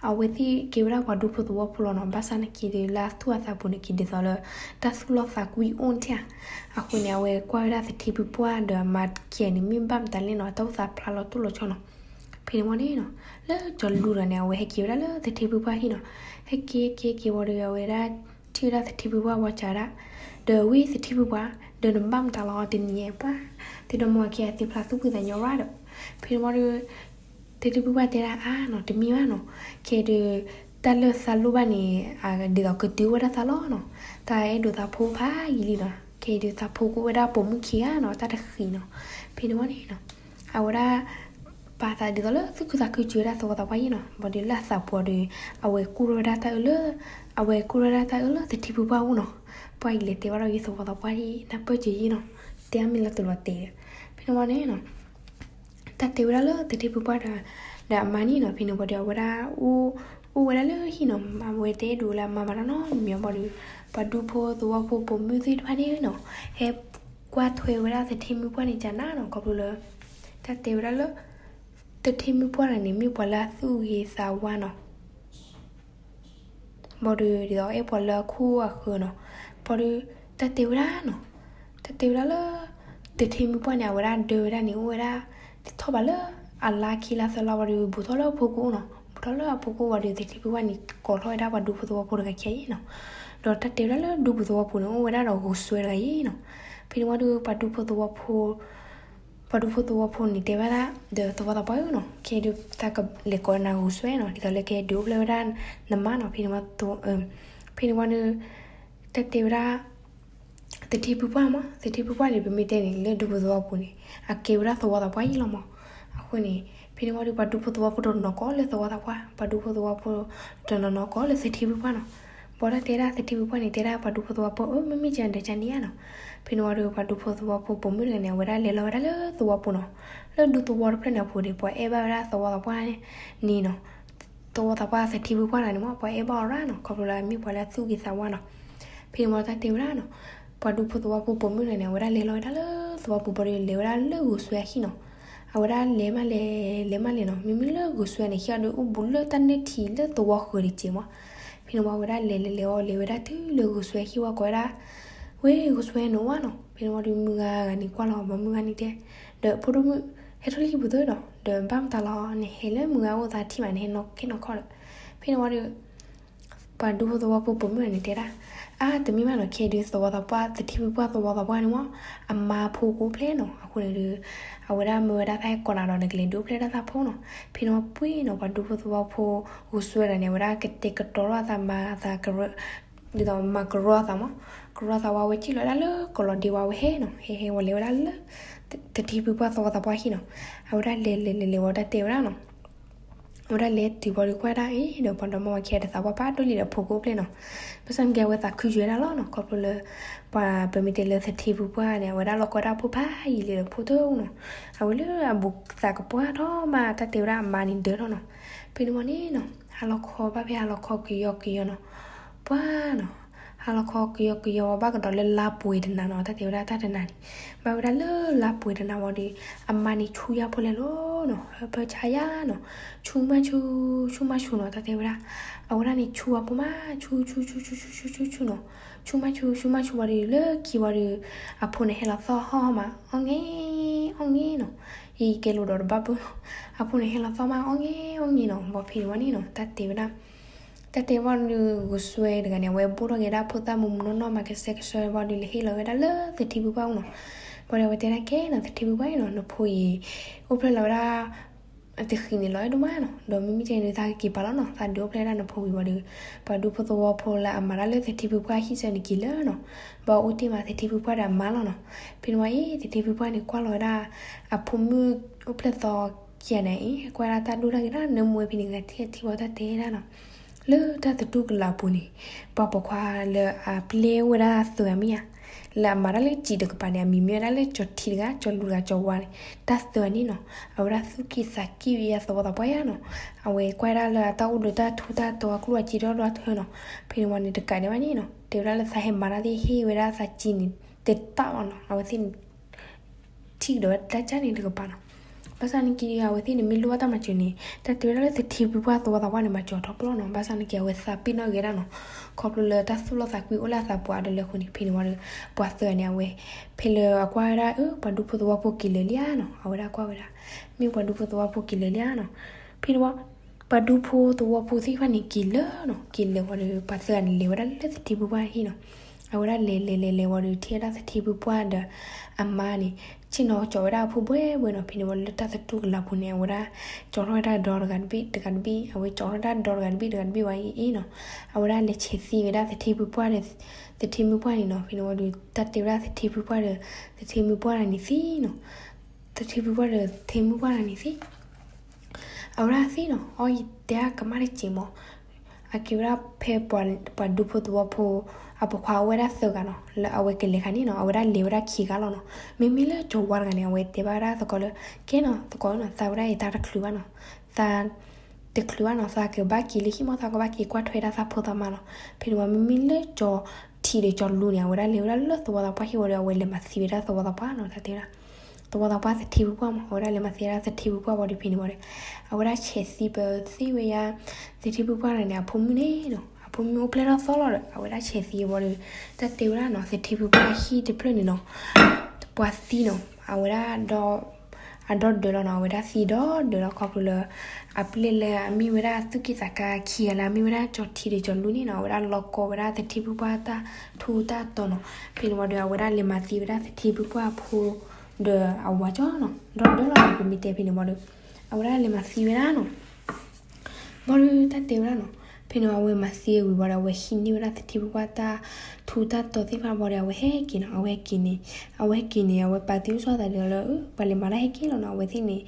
အဝဲသ့ၣ်ကဲဝဲဒၣ်ပှၤဒူဖိသဝီဖိလီၤနီၤ. ဘၣ်ဆၣ်နာ်က့ဒီးလၢအသူၣ်အသးပူၤန့ၣ် က့ၤဒ်သိးလၢ တၢ်သူၣ်လီၤသးကွံအိၣ်ထဲဧါ. အဃိန့ၣ် အဝဲကွၢ်ဝဲဒၣ်သထ့ဖုပှၢ်ဒီးအမါခံဂၤန့ၣ် မ့ၢ်ဘၣ်မတၤလဲၣ်နီၤ, တၢ်အိၣ်သးဖျါလီၤတိၢ်လီၤဆီနီၤ. ဖဲန့ၣ်ဝံၤန့ၣ်နီၤ, လၢကၠီၤလူတဂၤန့ၣ် အဝဲဟဲက့ၤဝဲဒၣ်လၢသထ့ဖုပှၢ်ဟံၣ်နီၤ. ဟဲက့ၤက့ၤက့ၤဝံၤဒီး အဝဲဒၣ်ထံၣ်ဝဲဒၣ်သထ့ဖုပှၢ်ဝံၤစံးဝဲဒၣ်, ဒီးဝံသထ့ဖုပှၢ်, ဒီးနဘၣ်မတၤလီၤတနံၤအံၤပှၢ်, သုဒီမါဝၤခံဂၤသုဖျါသူၣ်ဖှံသးညီရၣ်ဒီး. ဖဲန့ၣ်ဝံၤဒီး သထ့ဖုပှၢ်တဲဒၣ်အါနီၤ, တမ့ၢ်ဘၣ်နီၤ, ခဲအံၤဒီး တၢ်လၢသးလိၣ်ဘၣ်န့ၣ် ဒ်သိးကတုၤဝဲဒၣ်သးလီၤနီၤ. တၢ်အဲၣ်ဒိးသးဖိဖးယံာ်လံနီၤ. ခဲအံၤဒီးသးဖိကအိၣ်ဝဲဒၣ်ပိာ်မုၣ်ခံဂၤနီၤ, တၢ်တဃံးနီၤ. ဖဲန့ၣ်ဝံၤန့ၣ်နီၤ, အဝဲဒၣ် ပာ်သးဒ်သိးလၢသူၣ်ခုသးခုစၢၤဝဲဒၣ်သဝီသးပှၢ်ယံာ်နီၤ. ဘၣ်ဒီးလၢအသးပူၤဒီး အဝဲကိၢ်ထီၣ်ဝဲဒၣ်တၢ်အၢလၢ, အဝဲကိၢ်ထီၣ်ဝဲဒၣ်တၢ်အၢလၢသထ့ဖုပှၢ်အအိၣ်နီၤ. ပှၢ်အံၤလဲၤတဲဘၣ်ဒီးယသဝီသးပှၢ်ဒ်နၢ်ပၢၢ်စၢၤယံာ်နီၤ, တဲအမ့ၢ်လၢတလီၤတဲာ်ဒီး. ဖဲန့ၣ်ဝံၤန့ၣ်နီၤ တၢ်တဲဝဲဒၣ်လၢသထ့ဖုပှၢ်ဒီး ဒီးအမါန့ၣ်နီၤ. ဖဲန့ၣ်ဝံၤဒီး အဝဲဒၣ်အိၣ်, အိၣ်ဝဲဒၣ်လၢဟံၣ်နီၤ, အဝဲတအဲၣ်ဒိးလၢအမါမၤတၢ်နီတမံၤဘၣ်ဒီး ပှၤဒူဖိသဝီဖိပိာ်မုၣ်သ့ၣ်တဖၣ်န့ၣ်နီၤ, ဟဲကွၢ်ထွဲဝဲဒၣ်သထ့မုၣ်ပှၢ်န့ၣ်ကနၣ်နီၤ. ခီဖျိလၢ တၢ်တဲဝဲဒၣ်လၢ သထ့မုၣ်ပှၢ်တဂၤန့ၣ် မ့ၢ်ပှၤလၢအသူၣ်ဂ့ၤသးဝါနီၤ. ဘၣ်ဒီး ဒ်သိးအဲၣ်ပှၤလၢအခိၣ်အဃၢၤနီၤ. ဘၣ်ဒီး တၢ်တဲဝဲဒၣ်နီၤ, တၢ်တဲဝဲဒၣ်လၢ သထ့မုၣ်ပှၢ်န့ၣ် အဝဲဒၣ်ဒၢဝဲဒၣ်န့ၣ် အိၣ်ဝဲဒၣ် တထီၣ်ဘးလၢအလါခံလါသၢလါဝံၤဒီး ဘူးထီၣ်လၢအဖိကအိၣ်နီၤ. ဘူးထီၣ်လၢအဖိကအိၣ်ဝံၤဒီး သထ့ဖုပှၢ်န့ၣ် ကိးထီၣ်ဝဲဒၣ်ပှၤဒူဖိသဝီဖိတဂၤခံဂၤအံၤနီၤ. ဒီးတၢ်တဲဝဲဒၣ်လၢဒူဖိသဝီဖိန့ၣ် အိၣ်ဝဲဒၣ်ဒီးဂုာ်စွဲတဂၤအံၤနီၤ. ဖဲန့ၣ်ဝံၤဒီး ပှၤဒူဖိသဝီဖိ ပှၤဒူဖိသဝီဖိန့ၣ်တဲဘၣ်ဒၣ် ဒီးသဝီသးပှၢ်ဧၢနီၤ, ခဲဒုးသးကလဲၤကိးနၤဂုာ်စွဲနီၤ, ဒ်သိးလၢကဟဲဒုးအိၣ်ဖျဲၣ်ဝဲဒၣ်နမါနီၤ, ဖဲန့ၣ်ဝံၤ ဖဲန့ၣ်ဝံၤဒီး တၢ်တဲဝဲဒၣ် သထ့ဖုပှၢ်မး, သထ့ဖုပှၢ်န့ၣ် ပမ့ၢ်တဲန့ၣ် လၢဒူဖိသဝီပူၤန့ၣ် အကဲဝဲဒၣ်သဝီသးပှၢ်ယံာ်လီၤမး. အဃိန့ၣ် ဖဲန့ၣ်ဝံၤဒီး ပှၤဒူဖိသဝီဖိတနီၤနီၤကိးလၢသဝီသးပှၢ်, ပှၤဒူဖိသဝီဖိတနီၤနီၤကိးလၢသထ့ဖုပှၢ်နီၤ. ဘၣ်ဒီးတဲဒၣ်သထ့ဖုပှၢ်န့ၣ် တဲဒၣ်ပှၤဒူဖိသဝီဖိ အၢ မ့မ့ၢ်ကဲဒီးကဲန့ၣ်ဧါနီၤ. ဖဲန့ၣ်ဝံၤဒီး ပှၤဒူဖိသဝီဖိပိာ်မုၣ်တဂၤန့ၣ် အဝဲဒၣ်လဲၤလီၤဝဲဒၣ်လၢသဝီပူၤနီၤ. လၢဒူသဝီတဖျၢၣ်န့ၣ်အပူၤန့ၣ် ပှၤအဲၣ်ဘၣ်ဝဲဒၣ်သဝီသးပှၢ်န့ၣ်နီၤ. သဝီသးပှၢ်သထ့ဖုပှၢ်တဂၤန့ၣ်မး ပှၤအဲၣ်ဘၣ်အီၤရၣ်နီၤ, ခီဖျိလၢအမ့ၢ်ပှၤလၢအသူၣ်ဂ့ၤသးဝါနီၤ. ဖဲန့ၣ်ဝံၤတၢ်တဲဝဲဒၣ်နီၤ, ပှၤဒူဖိသဝီဖိပိာ်မုၣ်တဂၤန့ၣ် အဝဲဒၣ်လဲၤလီၤဝဲဒၣ်လၢသဝီပူၤဘၣ်ဒီး လဲၤဝဲဒၣ်လၢဂုာ်စွဲအဟံၣ်နီၤ. အဝဲဒၣ်လဲၤမးလဲၤ လဲၤမးလဲၤနီၤ, မ့မ့ၢ်လၢဂုာ်စွဲန့ၣ် ဟံၣ်အီၤဒီး အိၣ်ဘူးလၢတၢ်နၢထံလၢသဝီဃၢၤတက့ၢ်မး. ဖဲန့ၣ်ဝံၤ အဝဲဒၣ်လဲၤလဲၤလဲၤဝံၤ လဲၤဝဲဒၣ်တုၤလၢဂုာ်စွဲဟံၣ်ဝံၤ ကိးဝဲဒၣ် ဝဲ ဂုာ်စွဲနအိၣ်ဧါနီၤ. ဖဲန့ၣ်ဝံၤဒီး မုၢ်ဂၤဂၤန့ၣ်ကွၢ်လီၤ ပှၤမုၢ်ဂၤန့ၣ်တဲ ဒီးဖိဒိၣ်မုၣ် ဟဲထီၣ်လၢဟံၣ်ပူၤသုဒီး ဒီးဘၣ်မတၤလီၤ နဟဲလၢမုၢ်ဂၤအိၣ်သးထံၣ်မး နဟဲနီၢ်ကဲနီၢ်ခီဒီး. ဖဲန့ၣ်ဝံၤဒီး ပှၤဒူဖိသဝီဖိပိာ်မုၣ်ဂၤန့ၣ်တဲဒၣ်, အါ တမ့ၢ်ဘၣ်နီၤ, ခဲဒုးသဝီသးပှၢ် သထ့ဖုပှၢ်သဝီသးပှၢ်န့ၣ်မး အမါဖိကအိၣ်ဖျဲၣ်နီၤ. အဃိန့ၣ်ဒီး အဝဲဒၣ်မၢဝဲဒၣ်သးဟဲကိးနၤဒီး နကလဲၤဒုးအိၣ်ဖျဲၣ်ဒၣ်သးဖိနီၤ. ဖဲန့ၣ်ဝံၤပှ့ၤနီၤ ပှၤဒူဖိသဝီဖိ ဂုာ်စွဲတဂၤန့ၣ် အဝဲဒၣ်ကတဲာ်ကတီၤထီၣ်အသးမၤအသး ဒ်သိးမၤကရီအသးမး, ကရီအသးဝံၤ အဝဲစံၣ်လီၤဝဲဒၣ်လၢကိးလီၤဒ့ဝံၤ အဝဲဟဲနီၤ, ဟဲဟဲဝံၤလဲၤဝဲဒၣ်လၢ သထ့ဖုပှၢ်သဝီသးပှၢ်ဟံၣ်နီၤ. အဝဲဒၣ်လဲၤလဲၤလဲၤလဲၤဝံၤ တၢ်တဲဝဲဒၣ်နီၤ, အဝဲဒၣ်လဲၤတုၤဝံၤဒီးကွၢ်ဒၣ်အံၤဒီး ပှၤဒီမါဝၤခံဂၤဒီးသးပှၢ်ဖးဒိၣ်လံဒီး ဖိကအိၣ်ဖျဲၣ်နီၤ. ဘၣ်ဆၣ်န့ၣ်က့ အဝဲသးခုယွဲဒၣ်လီၤနီၤ, ခီဖျိလၢ ပှၤပမ့ၢ်တဲလၢသထ့ဖုပှၢ်န့ၣ် အဝဲဒၣ်လီၢ်ကီဒၣ်ဖိဖးယံာ်လံဒီး ဖိတအိၣ်နီၤ. အဝဲလၢအဘူးသးကပှၢ်ထီၣ်မး တၢ်တဲဝဲဒၣ်အမါန့ၣ်ဒၢထီၣ်နီၤ. ဖဲန့ၣ်ဝံၤန့ၣ်နီၤ ဟါလီၤခီဘၣ်ဖဲဟါလီၤခီကယီကယီနီၤ, ပှၤနီၤ ဟါလီၤခီကယီကယီဝံၤ ဘၣ်ကဒီးလၢလါပှဲၤတနၤနီၤ, တၢ်တဲဝဲဒၣ်တၢ်တနၤန့ၣ် ဘၣ်ဝဲဒၣ်လၢလါပှဲၤတနၤဝံၤဒီး အမါန့ၣ်ဆူယါဖိလဲၤလီၤနီၤ, ဟၢဖၢဆါယါနီၤ, ဆူမးဆူ ဆူမးဆူနီၤ, တၢ်တဲဝဲဒၣ် အဝဲဒၣ်န့ၣ်ဆူအဖိမး ဆူ ဆူ ဆူ ဆူ ဆူ ဆူ ဆူနီၤ, ဆူမးဆူ ဆူမးဆူဝံၤဒီး လၢခံဝံၤဒီး အဖိန့ၣ်ဟဲလီၤသီၣ်ဟီၣ်မး အီၣ်င့ အီၣ်င့နီၤ, ယကဲလိာ်ဒီးတဘၣ်ပၢၢ်နီၤ, အဖိန့ၣ်ဟဲလီၤသီၣ်မး အီၣ်င့ အီၣ်င့နီၤ, ဘၣ်ဖဲန့ၣ်ဝံၤန့ၣ်နီၤ တၢ်တဲဝဲဒၣ် တၢ်တဲဝံၤဒီး ဂုာ်စွဲတဂၤန့ၣ် အဝဲဘိၣ်ထီၣ်က့ၤဒၣ်ဖိသၣ်မုၢ်မုၢ်နီၢ်နီၢ် မၤကဆှဲကဆှီဝံၤဒီး လဲၤဟ့ၣ်လီၤဝဲဒၣ်လၢသထ့ဖုပှၢ်အအိၣ်နီၤ. ဘၣ်ဒီးအဝဲတဲဒၣ်ကဲနီၤ သထ့ဖုပှၢ်အံၤနီၤ, နဖိအံၤ အိၣ်ဖျဲၣ်လီၤဝဲဒၣ် တဃံးန့ၣ်လီၤအဲၣ်ဒိၣ်မးနီၤ, ဒီးမ့မ့ၢ်ကဲန့ၣ် သးကက့ၤပာ်လီၤနီၤ, သးဒုးအိၣ်ဖျဲၣ်ဒၣ်နဖိဝံၤဘၣ်ဒီး ပှၤဒူဖိသဝီဖိလၢအမၤတၢ်လၢသထ့ဖုပှၢ်ဟံၣ်စၢၤန့ၣ်က့ၤလၢနီၤ, ဘၣ်အိၣ်တ့ၢ်မးသထ့ဖုပှၢ်ဒီးအမါလီၤနီၤ. ဖဲန့ၣ်ဝံၤအံၤ သထ့ဖုပှၢ်န့ၣ် ကွၢ်လီၤဝဲဒၣ် အဖိမုၣ်အိၣ်ဖျဲၣ်သီခံဂၤန့ၣ်အံၤ ကွၢ်ဒၣ်တၢ်ဒိၣ်တၢ်ဂ့ၤဒၣ် နၢမူဝဲဖဲန့ၣ်ဂၤထံၣ်ထံၣ်ဝံၤတၢ်တဲဒၣ်နီၤ, လၢတၢ်သတူၢ်ကလာ်အပူၤန့ၣ် ပှၤပိာ်ခွါလၢအပျဲဝဲဒၣ်သၢဂၤမ့ၢ်ဧါ, လၢအမၤတၢ်လၢစံာ်တကပၤန့ၣ် အမံၤမ့ၢ်ဝဲဒၣ်လၢကၠီၤထံတဂၤ ကၠီၤလူၤတဂၤ ကၠီၤဝါန့ၣ် တၢ်သၢဂၤန့ၣ်နီၤ အဝဲဒၣ်သူၣ်က့ၣ်သးက့ၣ်ဝဲယါသဝီသးပှၢ်ယါနီၤ. အဝဲကွၢ်ဒၣ်လၢအတၢ်အိၣ်ဒီးတၢ်ထူတၢ်တီၤအကျိၣ်အစ့ဒီဒီထၢနီၤ. ဖဲန့ၣ်ဝံၤန့ၣ် တကးဒံးဘၣ်န့ၣ်နီၤ တဲဝဲဒၣ်လၢသးဟဲမၤတၢ်သ့ၣ်ဟ့ၣ်ဝဲဒၣ်သးစ့န့ၣ် တတၢ်လီၤနီၤ. အဝဲသ့ၣ်န့ၣ် ထံၣ်ကဒီးဝဲတၢ်ကၢ်န့ၣ်တကပၤနီၤ. ဘၣ်ဆၣ်န့ၣ်က့ အဝဲသ့ၣ်န့ၣ် မ့ၢ်လိၣ်ဘၣ်တၢ်မၤစၢၤန့ၣ် တၢ်တဲဝဲဒၣ်လၢသထ့ဖုပှၢ်သဝီသးပှၢ်န့ၣ် မၤစၢၤထီၣ်ပလီၢ်နီၤ. ဘၣ်ဆၣ်န့ၣ်က့ အဝဲသးပ့ၤနီၣ်ဂ့ၤဒၣ်နီၤ. ခီဖျိလၢတၢ်သူၣ်လီသးကွံအိၣ်လၢအသးပူၤအါဒီးလၢအဃိန့ၣ် ဖဲန့ၣ်ဝံၤဒီး ပှၤသၢဂၤန့ၣ် အဝဲ ဖဲလၢအကွၢ်ဝဲဒၣ် အၢ ပှၤဒူဖိသဝီဖိက့ၤလၢာ်လံဧါနီၤ. အဝဲဒၣ်ကွၢ်ဝဲဒၣ် မ့ၢ်ပှၤဒူဖိသဝီဖိက့ၤလၢာ်လံဧါနီၤ. ဖဲန့ၣ်ဝံၤ ပှၤဒူဖိသဝီဖိသ့ၣ်တဖၣ်န့ၣ်က့ၤလၢာ်နီၤ. က့ၤလၢာ်ဝံၤဒီး ပှၤသၢဂၤန့ၣ် လဲၤဝဲဒၣ်လၢသထ့ဖုပှၢ်ဟံၣ်နီၤ. အဝဲဒၣ်လဲၤလဲၤလဲၤလဲၤဝံၤဒီး ထံၣ်ဝဲဒၣ်သထ့ဖုပှၢ်ဒီးအမါန့ၣ် ဆ့ၣ်နီၤကၠီၤဝဲဒၣ်အဖိဘှဲဘှဲနီၤ. ဖဲန့ၣ်ဝံၤလၢတၢ်သတူၢ်ကလာ်ပူၤန့ၣ် အဝဲဒၣ်ကၠီၤထီၣ်ဝဲဒၣ်ဒီတဂၤတဘ့ၣ်တဂၤတဘ့ၣ် အဝဲကၠီၤထီၣ်ဝဲဒၣ်ဒီတဂၤတဘ့ၣ်တဂၤတဘ့ၣ်ဝံၤအံၤနီၤ. အဝဲဒၣ်လဲၤဆဲးသံဝဲဒၣ်သထ့ဖုပှၢ်ဒီး သထ့မုၢ်ပှၢ်န့ၣ်နီၤ. ဖဲန့ၣ်ဝံၤဒီး တၢ်တဲဝဲဒၣ်သထ့ဖုပှၢ်ဒီး သထ့မုၢ်ပှၢ်တဂၤန့ၣ်သံနီၤ. သထ့ဖုပှၢ်ဒီးသထ့မုၢ်ပှၢ်တဂၤန့ၣ်သံ အဝဲဒၣ်သံနီၤ. အီ ယတဲအကမၣ်တစဲးမး အကဲဝဲဒၣ်ဖဲပှၤဒူဖိသဝီဖိ အပိာ်ခွါအိၣ်ဝဲဒၣ်သၢဂၤနီၤ. လၢအဝဲကလဲၤခါန့ၣ်နီၤ အဝဲဒၣ်လဲၤဝဲဒၣ်ခံဂၤလီၤနီၤ. မ့မ့ၢ်လၢကၠီၤဝါတဂၤန့ၣ် အဝဲတဲဘၣ်ဝဲဒၣ်သကိးလၢ ကဲနီၤ သကိးနီၤ သးဝဲဒၣ်အံၤ သးတချုးဘၣ်နီၤ. သးတချုးဘၣ်နီၤ သးကဘၣ်က့ၤလၢဟံၣ်မး သးကဘၣ်က့ၤကွၢ်ထွဲဒၣ်သးဖိသးမါလီၤ. ဖဲန့ၣ်ဝံၤ မ့မ့ၢ်လၢကၠီၤထံဒီးကၠီၤလူန့ၣ် အဝဲဒၣ်လဲၤဝဲဒၣ်လၢသဝီသးပှၢ်ဟံၣ်ဝံၤဒီး အဝဲလဲၤမၤသံဝဲဒၣ်သဝီသးပှၢ်နီၤ. တၢ်တဲဝဲဒၣ် သဝီသးပှၢ်သထ့ဖုပှၢ်မး အဝဲဒၣ်လဲၤမၤသံဝဲဒၣ်သထ့ဖုပှၢ်ဝံၤဒီး ဖဲန့ၣ်ဝံၤဒီး အဝဲဒၣ်ဆဲးသံပသ့ၣ်ဝဲယါ သထ့ဖုပှၢ်န့ၣ် အဖိမုၣ်န့ၣ်နီၤ အဖိမုၣ်အိၣ်ဖျဲၣ်ထီၣ်သီလီၤဒီး အဝဲဒၣ်ဆဲးသံဝံၤဒီး တၢ်တဲဝဲဒၣ်နီၤ သထ့ဖုပှၢ်ဟံၣ်တဖျၢၣ်န့ၣ်နီၤ ပှၤသံနီၤ အဝဲဒၣ်ဒီး အဒီဒၢးလီၤနီၤ အဝဲဒၣ်သံဒီဒၢးလီၤ ခီဖျိလၢ အပျဲၢ်လၢအမ့ၢ်ဝဲဒၣ်သူၣ်က့သးကါခံဂၤလၢအမ့ၢ်ဝဲဒၣ်ကၠီၤထံဒီးကၠီၤလူန့ၣ်နီၤ အဝဲဒၣ်လီၤကီဝဲဒၣ်သထ့ဖုပှၢ်တၢ်ထူတၢ်တီၤနီၤ. ဖဲန့ၣ်ဝံၤဒီး အဝဲဒၣ်လဲၤမၤသံဝဲဒၣ်သထ့ဖုပှၢ်အဖိ ဒီးအဝၤကၠီနီၤ ဒီဒၢလီၤ ပမ့ၢ်တဲဖဲန့ၣ်ဘၣ်ဒီး အဝဲဒၣ်လဲၤမၤသံဝဲဒၣ်နီၤ. ဘၣ်ဒီးတၢ်တဲဝဲဒၣ်နီၤ, ဖဲန့ၣ်အဝဲမၤသံဝံၤဘၣ်ဒီး အဝဲဟံးန့ၢ်ဝဲဒၣ်သထ့ဖုပှၢ်တၢ်ထူးတၢ်တီၤသ့ၣ်တဖၣ်ဘၣ်ဒီး အဝဲဟဲက့ၤနီၤ, အဝဲဟဲက့ၤန့ၣ်, အဝဲဟဲက့ၤန့ၣ် အဝဲပာ်သံအိၣ်ဆီသးဒီးလၢ ပှၤလဲၤမၤတၢ်ဟဲက့ၤလီၤနီၤ, အဝဲသ့ၣ်န့ၣ်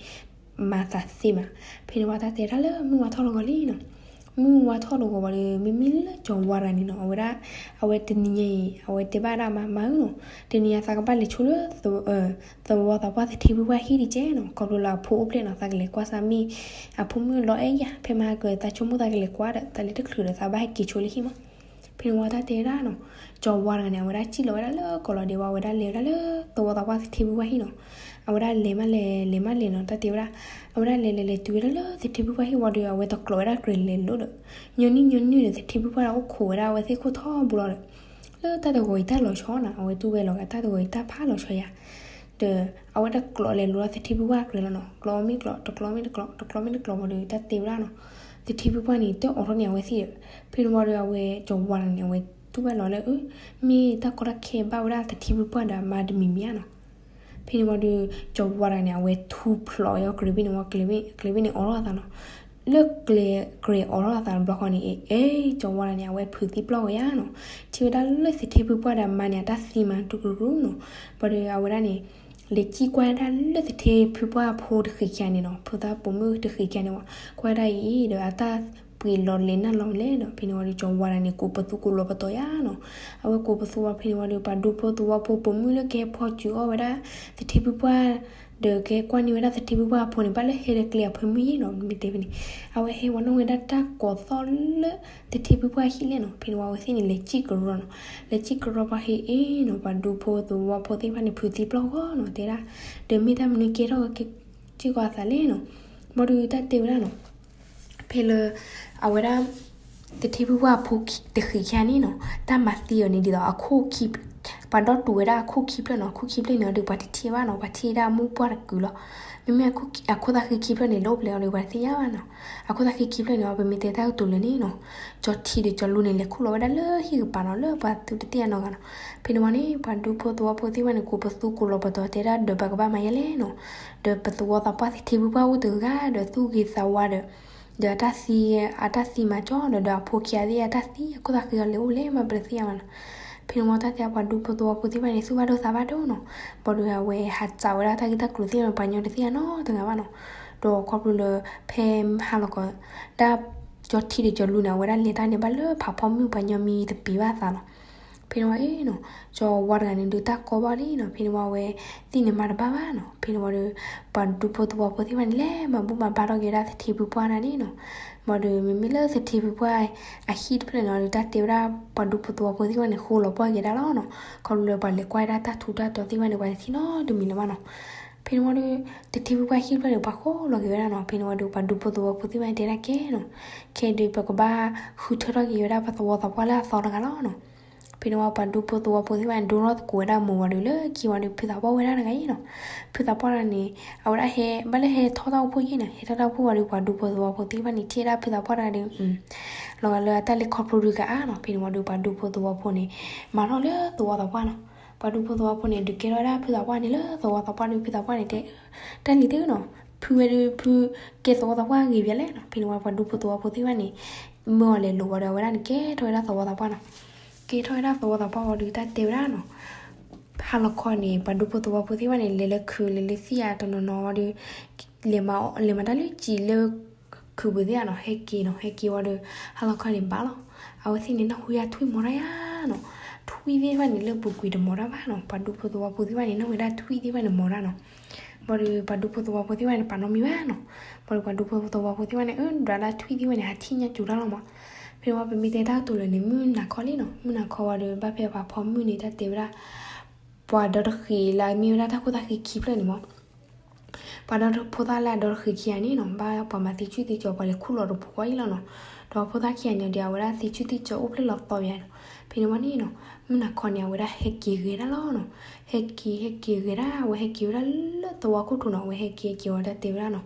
မၤသးသ့မး. ဖဲန့ၣ်ဝဲတၢ်တဲဒၣ်လၢမုၢ်ဝါထီၣ်တဂီၤလံနီၤ, မုၢ်ဝါထီၣ်တဂီၤဘၣ်ဒီး မ့မ့ၢ်လၢကၠီၤဝါတဂၤန့ၣ်နီၤ, အဝဲဒၣ် အဝဲတနံၤညါအံၤ အဝဲတဲဘၣ်ဒၣ်မါမါဧၢနီၤ, တနံၤညါသးကဘၣ်လဲၤဆိလၢ သဝီသးပှၢ်သထ့ဖုပှၢ်ဟံၣ်တက့ၢ်နီၤ, ခီဖျိလၢအဖိအိၣ်ဖျဲၣ်နီၤ, သးကလဲၤကွၢ်စၢ်မ့ၢ် အဖိမုၣ်လီၤအဲၣ်ယၤ, ဖဲမဟါကသးဆိကမိၣ်သးကလဲၤကွၢ်ဒီး သးလဲၤတချုးဒီး သးဘၣ်ဟဲက့ၤဆိလၢဟံၣ်မး. ဖဲန့ၣ်ဝဲတၢ်တဲဝဲဒၣ်နီၤ, ကၠီၤဝါတဂၤန့ၣ် အဝဲဒၣ်စံၣ်လီၤဝဲဒၣ်လၢကီးလီၤဒဲးဝဲ, အဝဲဒၣ်လဲၤဝဲဒၣ်လၢသဝီသးပှၢ်သထ့ဖုပှၢ်ဟံၣ်နီၤ, အဝဲဒၣ်လဲၤမးလဲၤ လဲၤမးလဲၤနီၤ, တၢ်တဲဝဲဒၣ် အဝဲဒၣ်လဲၤလဲၤလဲၤတုၤဝဲဒၣ်လၢသထ့ဖုပှၢ်ဟံၣ်ဝံၤဒီး အဝဲတကျိးဝဲဒၣ်ကြဲးလဲၤလိၤဒီး ညီနုၢ်ညီနုၢ်ဒီး သထ့ဖုပှၢ်အိၣ်ခိးဝဲဒၣ်အဝဲသ့ၣ်ခိၣ်ထီဘိလီၤဒီး လၢတၢ်တဂီၤအံၤတၢ်လီၤဆီနီၤ, အဝဲတူၢ်ဝဲလီၤဂာ်တၢ်တဂီၤအံၤတၢ်ဖးလီၤဆီယၤ, ဒီးအဝဲတကျိးလဲၤလိၤဒီးသထ့ဖုပှၢ်ကြဲးလီၤနီၤ, ကျိးမ့ၢ်ကျိး တကျိးမ့ၢ်တကျိး တကျိးမ့ၢ်တကျိးဝံၤဒီး တၢ်တဲဝဲဒၣ်နီၤ, သထ့ဖုပှၢ်န့ၣ် တအိးထီၣ်န့ၢ်အဝဲသ့ၣ်ဒီး, ဖဲန့ၣ်ဝံၤဒီး အဝဲကၠီၤဝါတဂၤန့ၣ် အဝဲတူၢ်ဝဲလီၤလၢ မ့ၢ်တၢ်ကီတၢ်ခဲဘၣ်ဝဲဒၣ်သထ့ဖုပှၢ်ဒီးအမါတမံၤမံၤဧါနီၤ. ဖဲန့ၣ်ဝံၤဒီး ကၠီၤဝါတဂၤန့ၣ် အဝဲထူဖျိးအီၤကြဲးဖဲန့ၣ်ဝံၤ, ကြဲးဖဲန့ၣ်အိးထီၣ်အသးနီၤ, လၢကြဲးအိးထီၣ်အသးတဘျီဃီန့ၣ် အ့ ကၠီၤဝါတဂၤန့ၣ် အဝဲဖုးသံပျီၢ်ဝဲယါနီၤ, ထံၣ်ဝဲဒၣ်လၢသထ့ဖုပှၢ်ဒီးအမါန့ၣ် အတၢ်သံမၤတူၢ်ကရူၢ်နီၤ, ဘၣ်ဒီးအဝဲဒၣ်န့ၣ် လဲၤစံၣ်ကွၢ်ဒၣ်လၢသထ့ဖုပှၢ်အဖိတဃံးခံဂၤန့ၣ်နီၤ, ဖိသၣ်ပိာ်မုၣ်တဃံးခံဂၤန့ၣ်ဝံၤ, ကွၢ်ဒၣ်အံၤဒီးအတၢ်ပှ့ၤလီၤလဲၤနၢ်လီၤလဲၣ်ဒီး ဖဲန့ၣ်ဝံၤဒီး ကၠီၤဝါတဂၤန့ၣ် ကိးပသူကိးလီၤပတီၤယါနီၤ, အဝဲကိးပသူဝံၤ ဖဲန့ၣ်ဝံၤဒီး ပှၤဒူဖိသဝီဖိပိာ်မုၣ်လၢကဟဲဖီၣ်စုၤအီၣ်ဝဲဒၣ်သထ့ဖုပှၢ် ဒီးကဟဲကွၢ်န့ၢ်ဝဲဒၣ်သထ့ဖုပှၢ်အဖိန့ၣ် ဘၣ်လၢဟဲဒီးကျဲအဖၢမုၢ်ယါနီၤ, မ့ၢ်တဲဖဲန့ၣ် အဝဲဟဲဝဲနီၣ်ဝဲဒၣ်တၢ်ကိးသီၣ်လၢသထ့ဖုပှၢ်ဟံၣ်လဲၣ်နီၤ, ဖဲန့ၣ်ဝံၤအဝဲသ့ၣ်န့ၣ် လဲၤစံၣ်ကရီနီၤ, လဲၤစံၣ်ကရီပှၤဟဲအ့နီၤ, ပှၤဒူဖိသဝီဖိသ့ၣ်တဖၣ်န့ၣ် ဖုးသံပျီၢ်ဂီၢ်နီၤ, တဲဒၣ် ဒီးမ့ၢ်တၢ်မနုၤကဲထီၣ်ကဲက့ၤကီးအသးလဲၣ်နီၤ, ဘၣ်ဒီးတၢ်တဲဝဲဒၣ်နီၤ ဖဲလၢ အဝဲဒၣ် သထ့ဖုပှၢ်အဖိတဃံးခံဂၤန့ၣ်နီၤ, တၢ်မၤသံအီၤန့ၣ်ဒ်သိးအခိၣ်ခံ, ပှၤဒီတူာ်ဝဲဒၣ်အခိၣ်ခံဖျၢၣ်နီၤ, အခိၣ်ခံဖျၢၣ်န့ၣ်ဒီး ပှၤတထံၣ်ဘၣ်နီၤ, ပှၤထံၣ်ဒၣ်မိၢ်ပှၢ်တကုာ်လီၤ, မ့မ့ၢ်အခိၣ်သးဃံခံဖျၢၣ်န့ၣ် လၢအိၣ်ဖျဲၣ်အီၤဒီးပှၤတသ့ၣ်ညါဘၣ်နီၤ, အခိၣ်သးဃံခံဖျၢၣ်န့ၣ် ပမ့ၢ်တဲတၢ်ကတိၤလၢန့ၣ်နီၤ, ကၠီၤထံဒီးကၠီၤလူန့ၣ် လဲၤခူၣ်လီၤဝဲဒၣ်လၢဟံၣ်ကပၤနီၤ, လၢပှၤသုတသ့ၣ်ညါနီတဂၤနီၤ, ဖဲန့ၣ်ဝံၤန့ၣ် ပှၤဒူဖိသဝီဖိသ့ၣ်တဖၣ်န့ၣ် ကိးပသူကိးလီၤပတီၤတဲဒၣ် ဒီးပကဘၣ်မၤယဲလဲၣ်နီၤ, ဒီးပသဝီသးပှၢ်သထ့ဖုပှၢ်အိၣ်တဂၤဒီးသူၣ်ဂ့ၤသးဝါဒီး ဒီးအတၢ်သံ, အတၢ်သံမၤကၠီဒီး ဒီးအဖိခံဂၤသ့ၣ်အတၢ်သံ အခိၣ်သးဃံအီၤလဲၤအိၣ်လဲၤမၤပတသ့ၣ်ညါဘၣ်နီၤ, ဖဲန့ၣ်ဝံၤတၢ်တဲပှၤဒူဖိသဝီဖိသ့ၣ်တဖၣ်န့ၣ် သူၣ်ဘၣ်ဒိသးဘၣ်ဒိနီၤ, ဘၣ်ဒီးအဝဲဟးစးဝဲဒၣ်တၢ်ဂ့ၢ်တၢ်ကျိၤသ့ၣ်တဖၣ်န့ၣ် ပှၤညီတသ့ၣ်ညါနီတဂၤဘၣ်နီၤ, ဒီးခီဖျိလၢ ဖဲဟါလီၤခီ ဒၣ်ကၠီၤထံဒီးကၠီၤလူန့ၣ် အဝဲဒၣ်လဲၤတၢ်န့ၣ်ဘၣ်လၢဖးဖီမုၢ် ပှၤညီမံတပ့ၤဘၣ်အသးလီၤ. ဖဲန့ၣ်ဝံၤအ့နီၤ, ကၠီၤဝါတဂၤန့ၣ် ဒုးတၢ်ကီဘၣ်လံနီၤ, ဖဲန့ၣ်ဝံၤအဝဲသ့ၣ်န့ၣ်မၤတဘၣ်ဘၣ်နီၤ, ဖဲန့ၣ်ဝံၤဒီး ပှၤဒူဖိသဝီဖိသ့ၣ်တဖၣ်န့ၣ် လဲၤမၤဘူၣ်မၤဘါထီၣ်က့ၤဝဲဒၣ်သထ့ဖုပှၢ်တဂၤန့ၣ်နီၤ, ဘၣ်ဒီးမ့မ့ၢ်လၢသထ့ဖုပှၢ်အဟံၣ်တဖျၢၣ်န့ၣ်ဒီး တၢ်တဲဝဲဒၣ်ပှၤဒူဖိသဝီဖိသ့ၣ်တဖၣ်န့ၣ် ဃိလီၤပှီၢ်က့ၤဒၣ်လီၤနီၤ, ခီဖျိလၢပှၤလဲၤကွၢ်ဝဲဒၣ်တၢ်ထူးတၢ်တီၤသ့ၣ်တဖၣ်န့ၣ် ပှၤတထံၣ်နီတမံၤလၢၤဘၣ်နီၤ. ဖဲန့ၣ်ဝံၤဒီး သထ့ဖုပှၢ်ဟံၣ်တဖျၢၣ်န့ၣ် ပှၤဃိလီၤက့ၤဝဲဒၣ်နီၤ, ဖဲန့ၣ်ဝံၤဒီး ပှၤဒူဖိသဝီဖိသ့ၣ်တဖၣ်န့ၣ် တဲဒၣ်ကဲနီၤ, ခဲအံၤဒီး ပကဘၣ်ဃုထၢထီၣ်က့ၤဝဲဒၣ်ပှၤသဝီသးပှၢ်လၢအသီတဂၤလီၤနီၤ. ဖဲန့ၣ်ဝံၤ ပှၤဒူဖိသဝီဖိသ့ၣ်တဖၣ်န့ၣ် ဒိထီၣ်သကိးဝဲဒၣ်မိၢ်ဝံၤဒီး လၢခံဝံၤဒီး ဖုသးပှၢ်ဝဲဒၣ်တဂၤအံၤနီၤ, ဖုသးပှၢ်တဂၤန့ၣ် အဝဲဒၣ်ဟဲ ဘၣ်လၢဟဲထီၣ်တၢ်အိၣ်ဖှိၣ်ယဲၢ်န့ၣ်, ဟဲထီၣ်တၢ်အိၣ်ဖှိၣ်ဝံၤဒီး ပှၤဒူဖိသဝီဖိသ့ၣ်တဖၣ်န့ၣ် ထံၣ်ဝဲဒၣ်ဖုသးပှၢ်တဂၤဒီး လီၤဂာ်လၢအတၢ်လဲၤခီဖျိဒုးကအါနီၤ, ဖဲန့ၣ်ဝံၤဒီး ပှၤဒူဖိသဝီဖိန့ၣ် မၤထီၣ်လၢသဝီသးပှၢ်နီၤ. ပှၤဒူဖိသဝီဖိန့ၣ် ဒုးကဲထီၣ်ဝဲဒၣ်ဖုသးပှၢ်န့ၣ်လၢသဝီသးပှၢ်ဒီး ဖုသးပှၢ်န့ၣ်တဲ တၢ်လံၤတနီၤ, ဖုဝဲဒီး ဖုကဲသဝီသးပှၢ်ဂ့ၤဘၣ်လဲၣ်နီၤ. ဖဲန့ၣ်ဝံၤ ပှၤဒူဖိသဝီဖိသ့ၣ်တဖၣ်န့ၣ် မၢအီၤလဲၤလိၤဝံၤဒီး အဝဲဒၣ်န့ၣ် ကဲထီၣ်ဝဲဒၣ်သဝီသးပှၢ်နီၤ. ကဲထီၣ်ဝဲဒၣ်သဝီသးပှၢ်ဝံၤဒီး တၢ်တဲဝဲဒၣ်နီၤ, ဟါလီၤခီန့ၣ် ပှၤဒူဖိသဝီဖိသ့ၣ်တဖၣ်န့ၣ် လဲၤလၢခုးလဲၤလၢသံၣ်ဧါတနီၤနီၤဝံၤဒီး လဲၤမၤတၢ်လၢစံာ်လၢ ခုးပူၤသ့ၣ်ဧါနီၤ, ဟဲက့ၤနီၤ, ဟဲက့ၤဝံၤဒီး ဟါလီၤခီန့ၣ်ဘၣ်လီၤ. အဝဲသ့ၣ်န့ၣ်နၢ်ဟူယါထွံၣ်မီၤတၢ်ယါနီၤ, ထွံၣ်သ့ၣ်တဖၣ်န့ၣ် လၢပူၤကွံာ်တမီၤတၢ်ဘၣ်နီၤ, ပှၤဒူဖိသဝီဖိသ့ၣ်တဖၣ်န့ၣ် နၢ်ဟူဝဲဒၣ်ထွံၣ်သ့ၣ်တဖၣ်န့ၣ်မီၤတၢ်နီၤ. ဘၣ်ဒီး ပှၤဒူဖိသဝီဖိသ့ၣ်တဖၣ်န့ၣ် ပာ်နီတမံၤဘၣ်နီၤ. ဘၣ်ဒီး ပှၤဒူဖိသဝီဖိသ့ၣ်တဖၣ်န့ၣ် အၢ ဒွးဒၣ်ထွံၣ်သ့ၣ်တဖၣ်န့ၣ် ဟးထံၣ်ညါကၠိၤတၢ်လီၤမး. ဖဲန့ၣ်ဝံၤ ပမ့ၢ်တဲတၢ်ကတိၤလၢာ်န့ၣ် မုၢ်နၤခီလံနီၤ, မုၢ်နၤခီဝံၤဒီး ဘၣ်ဖဲပှၤဖီမုၢ်န့ၣ် တၢ်တဲဝဲဒၣ် ပှၤဒီတဃံးလၢအမ့ၢ်ဝဲဒၣ်တၢ်ခိၣ်သၣ်ဃံခံဖျၢၣ်န့ၣ်မး, ပှၤဒီဖိသၣ်လၢအဒီတဃံးခံဂၤန့ၣ်နီၤ, ဘၣ်ပှၤမၤသံဆူၣ်သံကၠီၤ ပှၤလဲၤခူၣ်လီၤတပူၤဃီအံၤလီၤနီၤ. ဒီးဖိသၣ်ခံဂၤန့ၣ်ဒီး အဝဲဒၣ်သံဆူၣ်သံကၠီၤအိၣ်ဖျဲၣ်လီၤသီပယါနီၤ. ဖဲန့ၣ်ဝံၤန့ၣ်နီၤ, မုၢ်နၤခီန့ၣ် အဝဲဒၣ်ဟဲက့ၤဂဲၤဒၣ်လီၤနီၤ. ဟဲက့ၤ ဟဲက့ၤဂဲၤဒၣ်, အဝဲဟဲက့ၤဝဲဒၣ်လၢသဝီခိၣ်ထံးနီၤ, အဝဲဟဲက့ၤဟဲက့ၤဝံၤ တၢ်တဲဝဲဒၣ်နီၤ,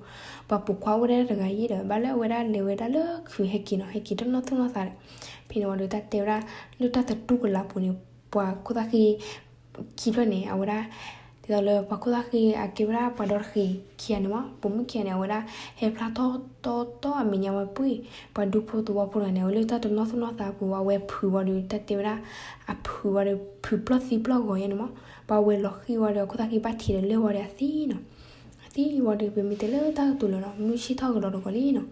ပှၤပိာ်ခွါအိၣ်ဝဲဒၣ်တဂၤအံၤဒီး ဘၣ်လၢအဝဲဒၣ်လဲၤဝဲဒၣ်လၢခုးဟဲက့ၤနီၤ, ဟဲက့ၤတၢ်နီၢ်သူၣ်နီၢ်သးဒီး ဖဲန့ၣ်ဝံၤဒီး တၢ်တဲဝဲဒၣ် လၢတၢ်သတူၢ်ကလာ်ပူၤန့ၣ် ပှၤခိၣ်သၣ်ဃံခံဖျၢၣ်န့ၣ် အဝဲဒၣ် ဒီးလၢပှၤခိၣ်သၣ်ဃံအကဲဝဲဒၣ်ပှၤဒီတဃံခံဂၤန့ၣ်မး, ပိာ်မုၣ်ခံဂၤန့ၣ် အဝဲဒၣ်ဟဲဖျါထီၣ်တီတီအမဲာ်ညါဝဲပှ့ၤ, ပှၤဒူဖိသဝီဖိတဂၤန့ၣ် အဝဲလၢတၢ်တနီၣ်သူၣ်နီၣ်သးပူၤဝဲ အဝဲဖုးဝံၤဒီး တၢ်တဲဝဲဒၣ် အဖုးဝံၤဒီး ဖုးပျီၢ်သံပျီၢ်ဂီၤယဲန့ၣ်မး, ပှၤဝဲလီၤဃံဝံၤဒီး အခိၣ်သၣ်ဃံဘၣ်ထံးဒီးလၢဝံၤဒီးအသံနီၤ အသံဝံၤဒီး ပမ့ၢ်တဲလၢတၢ်ကတိၤလၢာ်နီၤ မုၢ်ဆ့ၣ်ထီၣ်ကဒီးတဂီၤလံနီၤ.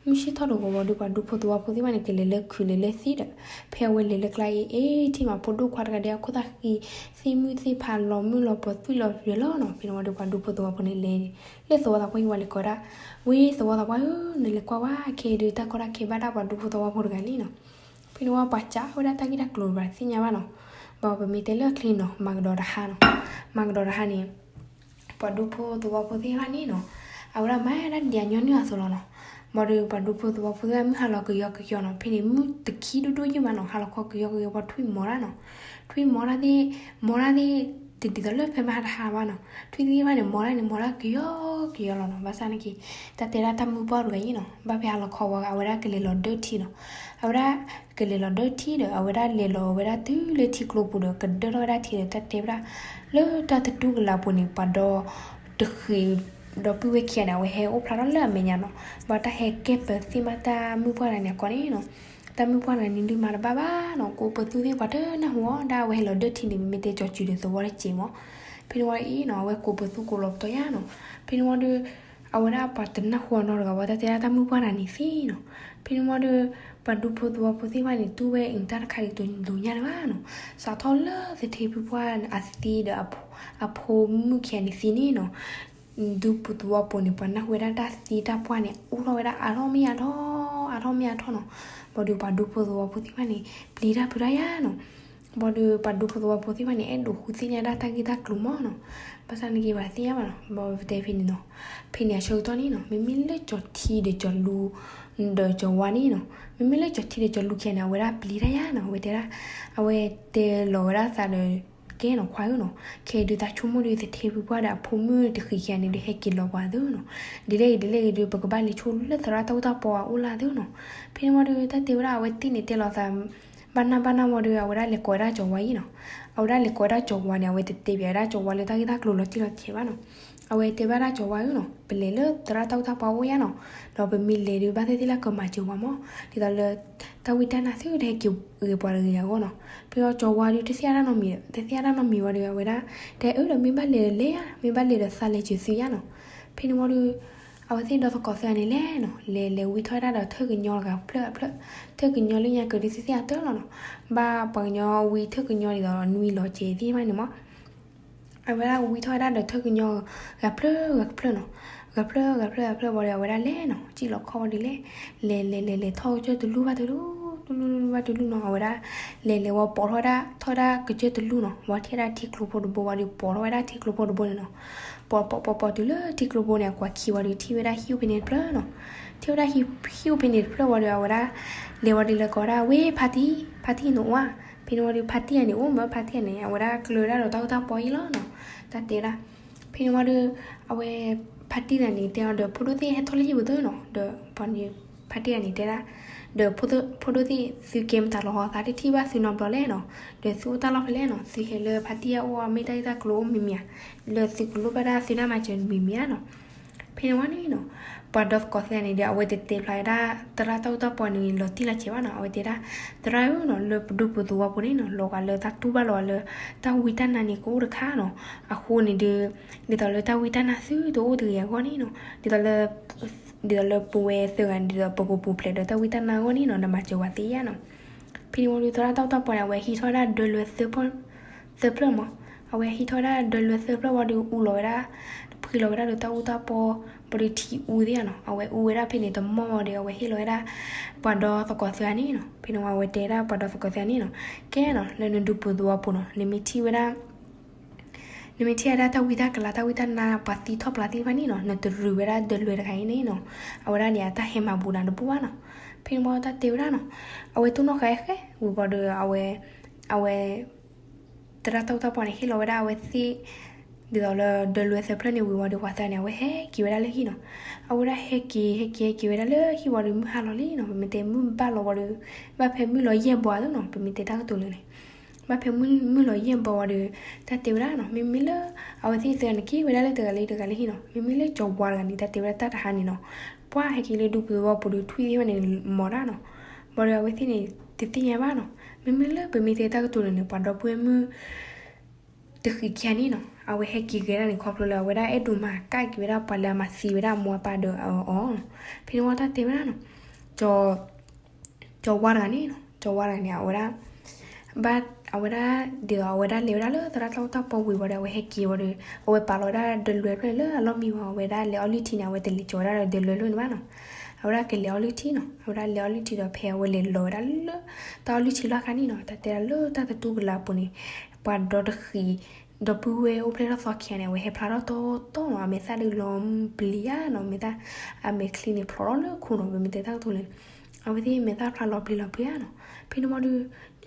မုၢ်ဆ့ၣ်ထီၣ်တဂီၤဝံၤဒီး ပှၤဒူဖိသဝီဖိသ့ၣ်တဖၣ်န့ၣ် ကလဲၤလၢခုးလဲၤလၢသံဒီး ဖဲအဝဲလဲၤလၢကျါအံၤ အ့ ထံၣ်မးဖိဒိၣ်ခွါတဂၤဒီး အခိၣ်သၣ်ဃံ သ့ၣ်မုၣ်သ့ၣ်ဖးလီၤမုၢ်လီၤပှီၤသွံၣ်လီၤပှဲၤလီၤနီၤ. ဖဲန့ၣ်ဝံၤဒီး ပှၤဒူဖိသဝီဖိန့ၣ်လဲၤ လၢသဝီသးပှၢ်ဟံၣ်ဝံၤလဲၤကိးဒၣ်, ဝဲသဝီသးပှၢ်ဧၢ, နလဲၤကွၢ်ဝဲ ခဲအံၤဒီး တၢ်ကီတၢ်ခဲဘၣ်ဒၣ်ပှၤဒူဖိသဝီဖိတဂၤလံနီၤ. ဖဲန့ၣ်ဝံၤ ပှၤစံးဝဲဒၣ်တၢ်ဂ့ၢ်တၢ်ကျိၤဘၣ်သ့ၣ်ညါဘၣ်နီၤ. ဘၣ်ပမ့ၢ်တဲလၢအချ့နီၤ မၤကဒီးတဟါနီၤ. မၤကဒီးတဟါန့ၣ် ပှၤဒူဖိသဝီဖိသ့ၣ်တဖၣ်န့ၣ်နီၤ အဝဲဒၣ်မၤဒၣ်ဒံးအညီနုၢ်အသိးလီၤနီၤ. ဘၣ်ဒီးပှၤဒူဖိသဝီဖိသ့ၣ်တဖၣ် မုၢ်ဟါလီၤကယီကယီနီၤ. ဖဲန့ၣ် မုၢ်တခံဒိၣ်ဒိၣ်ယဲၢ်မးနီၤ ဟါလီၤခီကယီကယီ ပှၤထွံၣ်မီၤတၢ်နီၤ. ထွံၣ်မီၤတၢ်သ့ၣ် မီၤတၢ်သ့ၣ် တဒ်သိးလၢဖဲမဟါတဟါဘၣ်နီၤ. ထွံၣ်သ့ၣ်တဖၣ်န့ၣ် မီၤတၢ်န့ၣ် မီၤတၢ်ကယီကယီလီၤနီၤ. ဘၣ်ဆၣ်နာ်က့ တၢ်တဲဒၣ်တၢ်မုၢ်ပှၢ်တဂၤအံၤနီၤ ဘၣ်ဖဲဟါလီၤခီဝဲ အဝဲဒၣ်ကလဲၤလီၤဒၢထံနီၤ. အဝဲဒၣ်ကလဲၤလီၤဒၢထံဒီး အဝဲဒၣ်လဲၤလီၤဝဲဒၣ်တုၤလၢထံကျိပူၤဒီး ကဒၢထီၣ်ဝဲဒၣ်ထံဒီး တၢ်တဲဝဲဒၣ် လၢတၢ်တတူၢ်ကလာ်ပူၤန့ၣ် ပှၤဒီတဃံဒီပုၢ်ဝဲၢ်ခံဂၤန့ၣ် အဝဲဟဲအိၣ်ဖျါထီၣ်လၢအမဲာ်ညါနီၤ. ဘၣ်တၢ်ဟဲကဲပၢၤသ့ၣ်မးတၢ်မုၢ်ပှၢ်တဂၤန့ၣ်အကီန့ၣ်နီၤ. တၢ်မုၢ်ပှၢ်တဂၤန့ၣ်ဒုးမၤတဘၣ်ဘၣ်နီၤ ကိးပသူသ့ၣ်ပှၤတနၢ်ဟူအီၤ ဒၣ်အဝဲဟဲလီၤဒၢထံန့ၣ် မ့မ့ၢ်တဲကၠီၤစုၤဒီးသဝီတစဲးမး. ဖဲန့ၣ်ဝံၤအံၤနီၤ အဝဲကိးပသူကိးလီၤပတီၢ်ယါနီၤ. ဖဲန့ၣ်ဝံၤဒီး အဝဲဒၣ်ပှၤတနၢ်ဟူအီၤနီတဂၤဝဲ တၢ်တဲဒၣ်တၢ်မုၢ်ပှၢ်တဂၤန့ၣ်သ့နီၤ. ဖဲန့ၣ်ဝံၤဒီး ပှၤဒူဖိသဝီဖိသ့ၣ်တဖၣ်န့ၣ် တူၢ်ဝဲအံၤ တၢ်တခါဒ်သိးညါလၢၤဘၣ်နီၤ. စးထီၣ်လၢသထ့ဖုပှၢ်အသံဒီး အဖိမုၣ်ခံဂၤန့ၣ်သံန့ၣ်နီၤ ဒူဖိသဝီဖိန့ၣ် ပှၤနၢ်ဟူဝဲဒၣ်တၢ်သံတၢ်ပှၢ်န့ၣ် အိၣ်ထီၣ်ဝဲဒၣ်အါထီၣ်မ့ၢ်အါထီၣ် အါထီၣ်မ့ၢ်အါထီၣ်နီၤ. ဘၣ်ဒီးပှၤဒူဖိသဝီဖိသ့ၣ်တဖၣ်န့ၣ် ပျံၤတၢ်ဖုးတၢ်ယါနီၤ. ဘၣ်ဒီးပှၤဒူဖိသဝီဖိသ့ၣ်တဖၣ်န့ၣ် အဲၣ်ဒိးဃုသ့ၣ်ညါဒၣ်တၢ်ဂ့ၢ်တၢ်ကျိၤမးနီၤ. ဘၣ်ဆၣ်နာ်က့ ပှၤသ့ၣ်ညါဘၣ်နီၤ ဘၣ်ပတဲဖဲန့ၣ်နီၤ. ဖဲန့ၣ်အဆၢကတီၢ်န့ၣ်နီၤ မ့မ့ၢ်လၢကၠီၤထံဒီးကၠီၤလူ ဒီးကၠီၤဝါန့ၣ်နီၤ မ့မ့ၢ်လၢကၠီၤထံဒီးကၠီၤလူခံဂၤန့ၣ် အဝဲဒၣ်ပျံၤတၢ်ယါနီၤ. အဝဲတဲဒၣ် အဝဲတဲလီၤဝဲဒၣ်သးဒီး ကဲနီၤ ခွါဧၢနီၤ, ခဲအံၤဒုး သးဆိကမိၣ်ဒီး သထ့ဖုပှၢ်ဒီးအဖိမုၣ်တဃံခံဂၤန့ၣ်ဒီး ဟဲက့ၤလီၤပှၤသုနီၤ.ဒ်လဲၣ်ဂ့ၤဒ်လဲၣ်ဂ့ၤဒီး ပကဘၣ်လဲၤဆိလၢသရၣ်တၢ်အိၣ်တၢ်ပီအအိၣ်လၢသုနီၤ. ဖဲန့ၣ်ဝံၤဒီး တၢ်တဲဝဲဒၣ် အဝဲသ့ၣ်န့ၣ်တဲလီၤသး ဘၣ်နၢ်ဘၣ်နၢ်ဝံၤဒီး အဝဲဒၣ်လဲၤကိးဝဲဒၣ်ကၠီၤဝါအံၤနီၤ. အဝဲဒၣ်လဲၤကိးဝဲဒၣ်ကၠီၤဝါန့ၣ် အဝဲတတဲဘၣ်ဝဲဒၣ်ကၠီၤဝါလၢတၢ်ဂ့ၢ်တၢ်ကျိၤလီၤတံၢ်လီၤဆဲးဘၣ်နီၤ. အဝဲတဲဘၣ်ဒၣ်ကၠီၤဝါဧၢနီၤ ပလဲၤလၢသရၣ်တၢ်အိၣ်တၢ်ပီအအိၣ်ယါနီၤ, ဒီးပမ့ၢ်လဲၤဒီး ဘၣ်သ့ၣ်သ့ၣ်လၢကမၤစၢၤဝဲမး, ဒ်သိးလၢ တၢ်ဝံတၢ်နါသုတဟဲက့ၤဂ့ၤပှၤတဂ့ၤအဂီၢ်နီၤ. ဖဲအံၤကၠီၤဝါဒီး တသ့ၣ်ညါတၢ်နီတမံၤဒီး တသ့ၣ်ညါတၢ်နီတမံၤဝံၤဒီး အဝဲဒၣ် တဲအၢဒီး မ့ၢ်ဘၣ်လဲၤဒီးလဲၤယါ, မ့ၢ်ဘၣ်လဲၤဒီးသးလဲၤစၢၤသုယါနီၤ. ဖဲန့ၣ်ဝံၤဒီး အဝဲသ့ၣ်ဒီးသကိးသၢဂၤန့ၣ်လဲၤနီၤ, လဲၤလဲၤဝံထီၣ်ဝဲဒၣ်ဒီးထၢၣ်ကညီဂၤဖျၢၣ်ဖျၢၣ်, ထၢၣ်ကညီလၢညါကဒုးသ့ၣ်သ့ၣ်အတၢၢ်လီၤနီၤ. ဘၣ်ပှၤကညီဝံထၢၣ်ကညီဒ်သိးနွံလီၤစဲးသ့ၣ်တဖၣ်န့ၣ်မး အဝဲဒၣ်ဝံထီၣ်ဝဲဒၣ်ဒီးထၢၣ်ကညီဂၤဖျၢၣ်ဂၤဖျၢၣ်နီၤ, ဂၤဖျၢၣ်ဂၤဖျၢၣ်ဂၤဖျၢၣ်ဝံၤဒီး အဝဲဒၣ်လဲၤနီၤ, စံၣ်လီၤခီၣ်ဝံၤဒီးလဲၤ, လဲၤလဲၤလဲၤလဲၤထီၣ်ကစၢၢ်တလူၢ်ဘၣ်တလူၢ်, တလူၢ်တလူၢ်ဘၣ်တလူၢ်နီၤ. အဝဲဒၣ်လဲၤလဲၤဝံၤပိာ်ထီၣ်ဝဲဒၣ်ထီၣ်ဝဲဒၣ်ကစၢၢ်တလူၢ်နီၤ, ဝံထံၣ်ဝဲဒၣ်ထံကျိဖိတဘိဝံၤဒီး ပိာ်ထီၣ်ဝဲဒၣ်ထံကျိဖိတဘိန့ၣ်နီၤ. ပိာ်ပိာ်ပိာ်ပိာ်တုၤလၢထံကျိဖိန့ၣ် အကွၢ်ခံဝံၤဒီး ထံၣ်ဝဲဒၣ်ဟံၣ်အိၣ်ဖဲန့ၣ်တဖျၢၣ်နီၤ. ထံၣ်ဝဲဒၣ်ဟံၣ်အိၣ်ဖဲန့ၣ်တဖျၢၣ်ဝံၤဒီး အဝဲဒၣ် လဲၤဝံၤဒီးလဲၤကိးဝဲဒၣ် ဝဲဖါတံၢ်, ဖါတံၢ်နအိၣ်ဧါ. ဖဲန့ၣ်ဝံၤဒီး ဖါတံၢ်ဧါန့ၣ် အိၣ်မး ဖါတံၢ်ဧါန့ၣ် အဝဲဒၣ်ကျၢၤဒၣ်ဒီးတၢ်အိၣ်တၢ်ပီအံၤလီၤနီၤ. တၢ်တဲဒၣ် ဖဲန့ၣ်ဝံၤဒီး အဝဲ ဖါတံၢ်တဂၤန့ၣ် တဲအီၤဒီး ဖိဒိၣ်သ့ၣ် ဟဲထီၣ်လၢဟံၣ်ပူၤသုနီၤ. ဒီးပှၤန့ၣ် ဖါတံၢ်တဂၤန့ၣ်တဲဒၣ် ဒီး ဖိဒိၣ်သ့ၣ် သုကဲမတၤလီၤဟီ သးတထံၣ်ဘၣ်သုနီတဘျီလဲၣ်နီၤ. ဒီးသုအိၣ်တၢ်လီၢ်ဖဲလဲၣ်နီၤ. သုဟဲလၢဖါတံၢ်အအိၣ် မ့ၢ်တၢ်ဂ့ၢ်တၢ်ကျိၤအိၣ်မံၤမံၤဧါ, လၢသုကလိၣ်ဘၣ်ဒၣ်သုတၢ်မၤစၢၤမံၤမံၤဧါနီၤ. ဖဲန့ၣ်ဝံၤန့ၣ်နီၤ ပှၤဒီသကိးသ့ၣ်တဂၤန့ၣ်ဒီး အဝဲတတဲဖျါဝဲဒၣ် သရၣ်တၢ်အိၣ်တၢ်ပီန့ၣ် လီၤတံၢ်လီၤဆဲးဘၣ်နီၤ. အဝဲတဲဒၣ် သရၣ်ဧၢနီၤ လၢပဒူပူၤသဝီပူၤန့ၣ်နီၤ လီၤဂာ်လၢတၢ်တူၢ်ဘၣ်လီၤဂာ်လၢ တၢ်ဝံတၢ်နါန့ၣ် ကအိၣ်တခါနီၤ. အဃိန့ၣ်ဒီး ဒ်သိးလၢတၢ်ဝံတၢ်နါသုတအိၣ်တဂ့ၤအဂီၢ်န့ၣ်နီၤ, ဒ်သိးလၢ ဒ်သိးလၢပဝဲသၢဂၤန့ၣ် ဒ်သိးပကပူၤဖျဲးဒီးတၢ်ဝံတၢ်နါအဂီၢ်န့ၣ်နီၤ နမၤစၢၤဝဲသ့ယါနီၤ. ဖဲန့ၣ်ဝံၤဒီး သရၣ်တၢ်အိၣ်တၢ်ပီန့ၣ် အဝဲဟံးထီၣ်ဝဲဒၣ်ဒၢလွဲသၢဖျၢၣ်မး, အဝဲဟံးထီၣ်ဝဲဒၣ်ဒၢလွဲသၢဖျၢၣ်ဝံၤဒီး အူလီၤဝဲဒၣ် ဖှံလီၤဝဲဒၣ်ဒီးတၢ်အိၣ်တၢ်ပီ ဘၣ်ဒီးထံအူသ့ဧါနီၤ. အဝဲအူဝဲဒၣ်ဖဲန့ၣ်တမီၢ်ဝံၤဒီး အဝဲဟ့ၣ်လီၤဝဲဒၣ် ပှၤဒီသကိးသ့ၣ်တဂၤန့ၣ်နီၤ. ဖဲန့ၣ်ဝံၤ အဝဲတဲဒၣ်ပှၤဒီသကိးသ့ၣ်တဂၤန့ၣ်နီၤ, ကဲနီၤ လၢနဒူပူၤသဝီပူၤနီၤ နမ့ၢ်ထံၣ်ဝဲဒၣ် နမ့ၢ်ထံၣ်ဝဲဒၣ်တၢ်ဝံတၢ်ကလၤ တၢ်ဝံတၢ်နါ ပှၤသံထီၣ်ပှၤသံတဖၣ်န့ၣ်နီၤ နတရူးဝဲဒၣ်ဒၢလွဲတဂၤအံၤန့ၣ်နီၤ. အဝဲဒၣ်န့ၣ် အတၢ်ဟဲမၤဘူးနၤတဘူၣ်ဘၣ်နီၤ. ဖဲန့ၣ်ဝံၤတၢ်တဲဝဲဒၣ်နီၤ, အဝဲတိၢ်နီၣ်ဃာ်ဃဲဝံၤဘၣ်ဒီး အဝဲ အဝဲ သရၣ်တၢ်အိၣ်တၢ်ပီန့ၣ် ဟ့ၣ်လီၤဝဲဒၣ်အဝဲသ့ၣ် ဒ်သိးလၢဒၢလွဲသၢဖျၢၣ်န့ၣ်ဝံၤဝံၤဒီး ပှၤသၢဂၤန့ၣ် အဝဲဟဲက့ၤဝဲဒၣ်လၢဟံၣ်နီၤ. အဝဲဒၣ်ဟဲက့ၤ ဟဲက့ၤ ဟဲက့ၤဝဲဒၣ်လၢဟံၣ်ဝံၤဒီး မုၢ်ဟါလီၤလံနီၤ. ပမ့ၢ်တဲမုၢ်ဘၣ်လီၤဝံၤဒီး ဘၣ်ဖဲမုၢ်လီၤယဲၢ်ဘျီသုနီၤ ပမ့ၢ်တဲတၢ်ကတိၤလၢန့ၣ်. ဘၣ်ဖဲမုၢ်လီၤယဲၢ်ဘီဝံၤဒီး တၢ်တဲဝဲဒၣ်နီၤ, မ့မ့ၢ်လၢ အဝဲသ့ၣ်သၢဂၤန့ၣ်က့ၤဝဲဒၣ်လၢတဂၤလၢတဂၤလၢဟံၣ်နီၤ, မ့မ့ၢ်လၢကၠီၤဝါတဂၤန့ၣ် တၢ်တဲဝဲဒၣ်တၢ်တဟါန့ၣ်နီၤ, ပှၤဟဲက့ၤလၢဒူပူၤသဝီပူၤဒီးထွံၣ်သ့ၣ်တဖၣ်န့ၣ်မီၤတၢ်နီၤ, ဘၣ်ဒီးအဝဲသ့ၣ်န့ၣ် တသ့ၣ်ညါဘၣ်နီၤ, မ့မ့ၢ်လၢပမ့ၢ်တဲတၢ်ကတိၤလၢာ်န့ၣ် ပှၤဒီပုၢ်ဝဲၢ်မုၣ် တဃံးခံဂၤန့ၣ်နီၤ, အဝဲဟဲက့ၤဂဲၤဒၣ်န့ၣ် ခီဖျိလၢအဝဲဒၣ်အဲၣ်ဒိးမၤကၣ်က့ၤဝဲဒၣ်ပှၤလၢအမၤသံဝဲဒၣ်အမိၢ်အပၢ်ဒီးအီၤနီၤ, ဖဲန့ၣ်ဝံၤတၢ်တဲဝဲဒၣ်နီၤ, ကၠီၤ ကၠီၤဝါတဂၤန့ၣ်နီၤ, ကၠီၤဝါတဂၤန့ၣ် အဝဲဒၣ် ဘၣ်အဝဲဒၣ် ဒ်သိးအဝဲဒၣ်လဲၤဝဲဒၣ်လၢသရၣ်တၢ်အိၣ်တၢ်ပီဝံၤဝံၤဒီး အဝဲဟဲက့ၤဝံၤဒီး အဝဲပာ်လီၤဝဲဒၣ်ဒၢလွဲဖျၢၣ်လၢအလီၢ်မံဝံၤ အဝဲဒၣ်လဲၤအီလုၢ်ထံန့ၣ် အဝဲတလဲၤကၠီၤဝဲဒၣ်ဒီးဒၢလွဲဖျၢၣ်န့ၣ်ဘၣ်နီၤ, အဝဲဒၣ်ကလဲၤအီလုၢ်ထံနီၤ, အဝဲဒၣ်လဲၤအီလုၢ်ထံဒီးဖဲအဝဲလဲၤလီၤဝဲဒၣ်လၢ တၢ်အီလုၢ်ထံလီၢ်ခါန့ၣ်နီၤ, တၢ်တဲဒၣ်လၢတၢ်သတူၢ်ကလာ်အပူၤန့ၣ် ပှၤဒီတဃံး ဒီပုၢ်ဝဲၢ်အိၣ်ဖျဲၣ်ထီၣ်သီခံဂၤန့ၣ် အဝဲဟဲဖျါထီၣ်တီတီနီၤ, အမဲာ်သၣ်ဒုးလီၤပျံၤဧါနီၤ, မဲာ်သၣ် အမဲာ်ချံန့ၣ်ဖျိးထီၣ်လၢခိနီၤ, ပမ့ၢ်တဲတၢ်ကတိၤလၢာ်န့ၣ် အဝဲသ့ၣ်မဲာ်သၣ်ဖျါလီၤပျံၤလီၤပျံၤဧါနီၤ, ဖဲန့ၣ်ဝံၤဒီး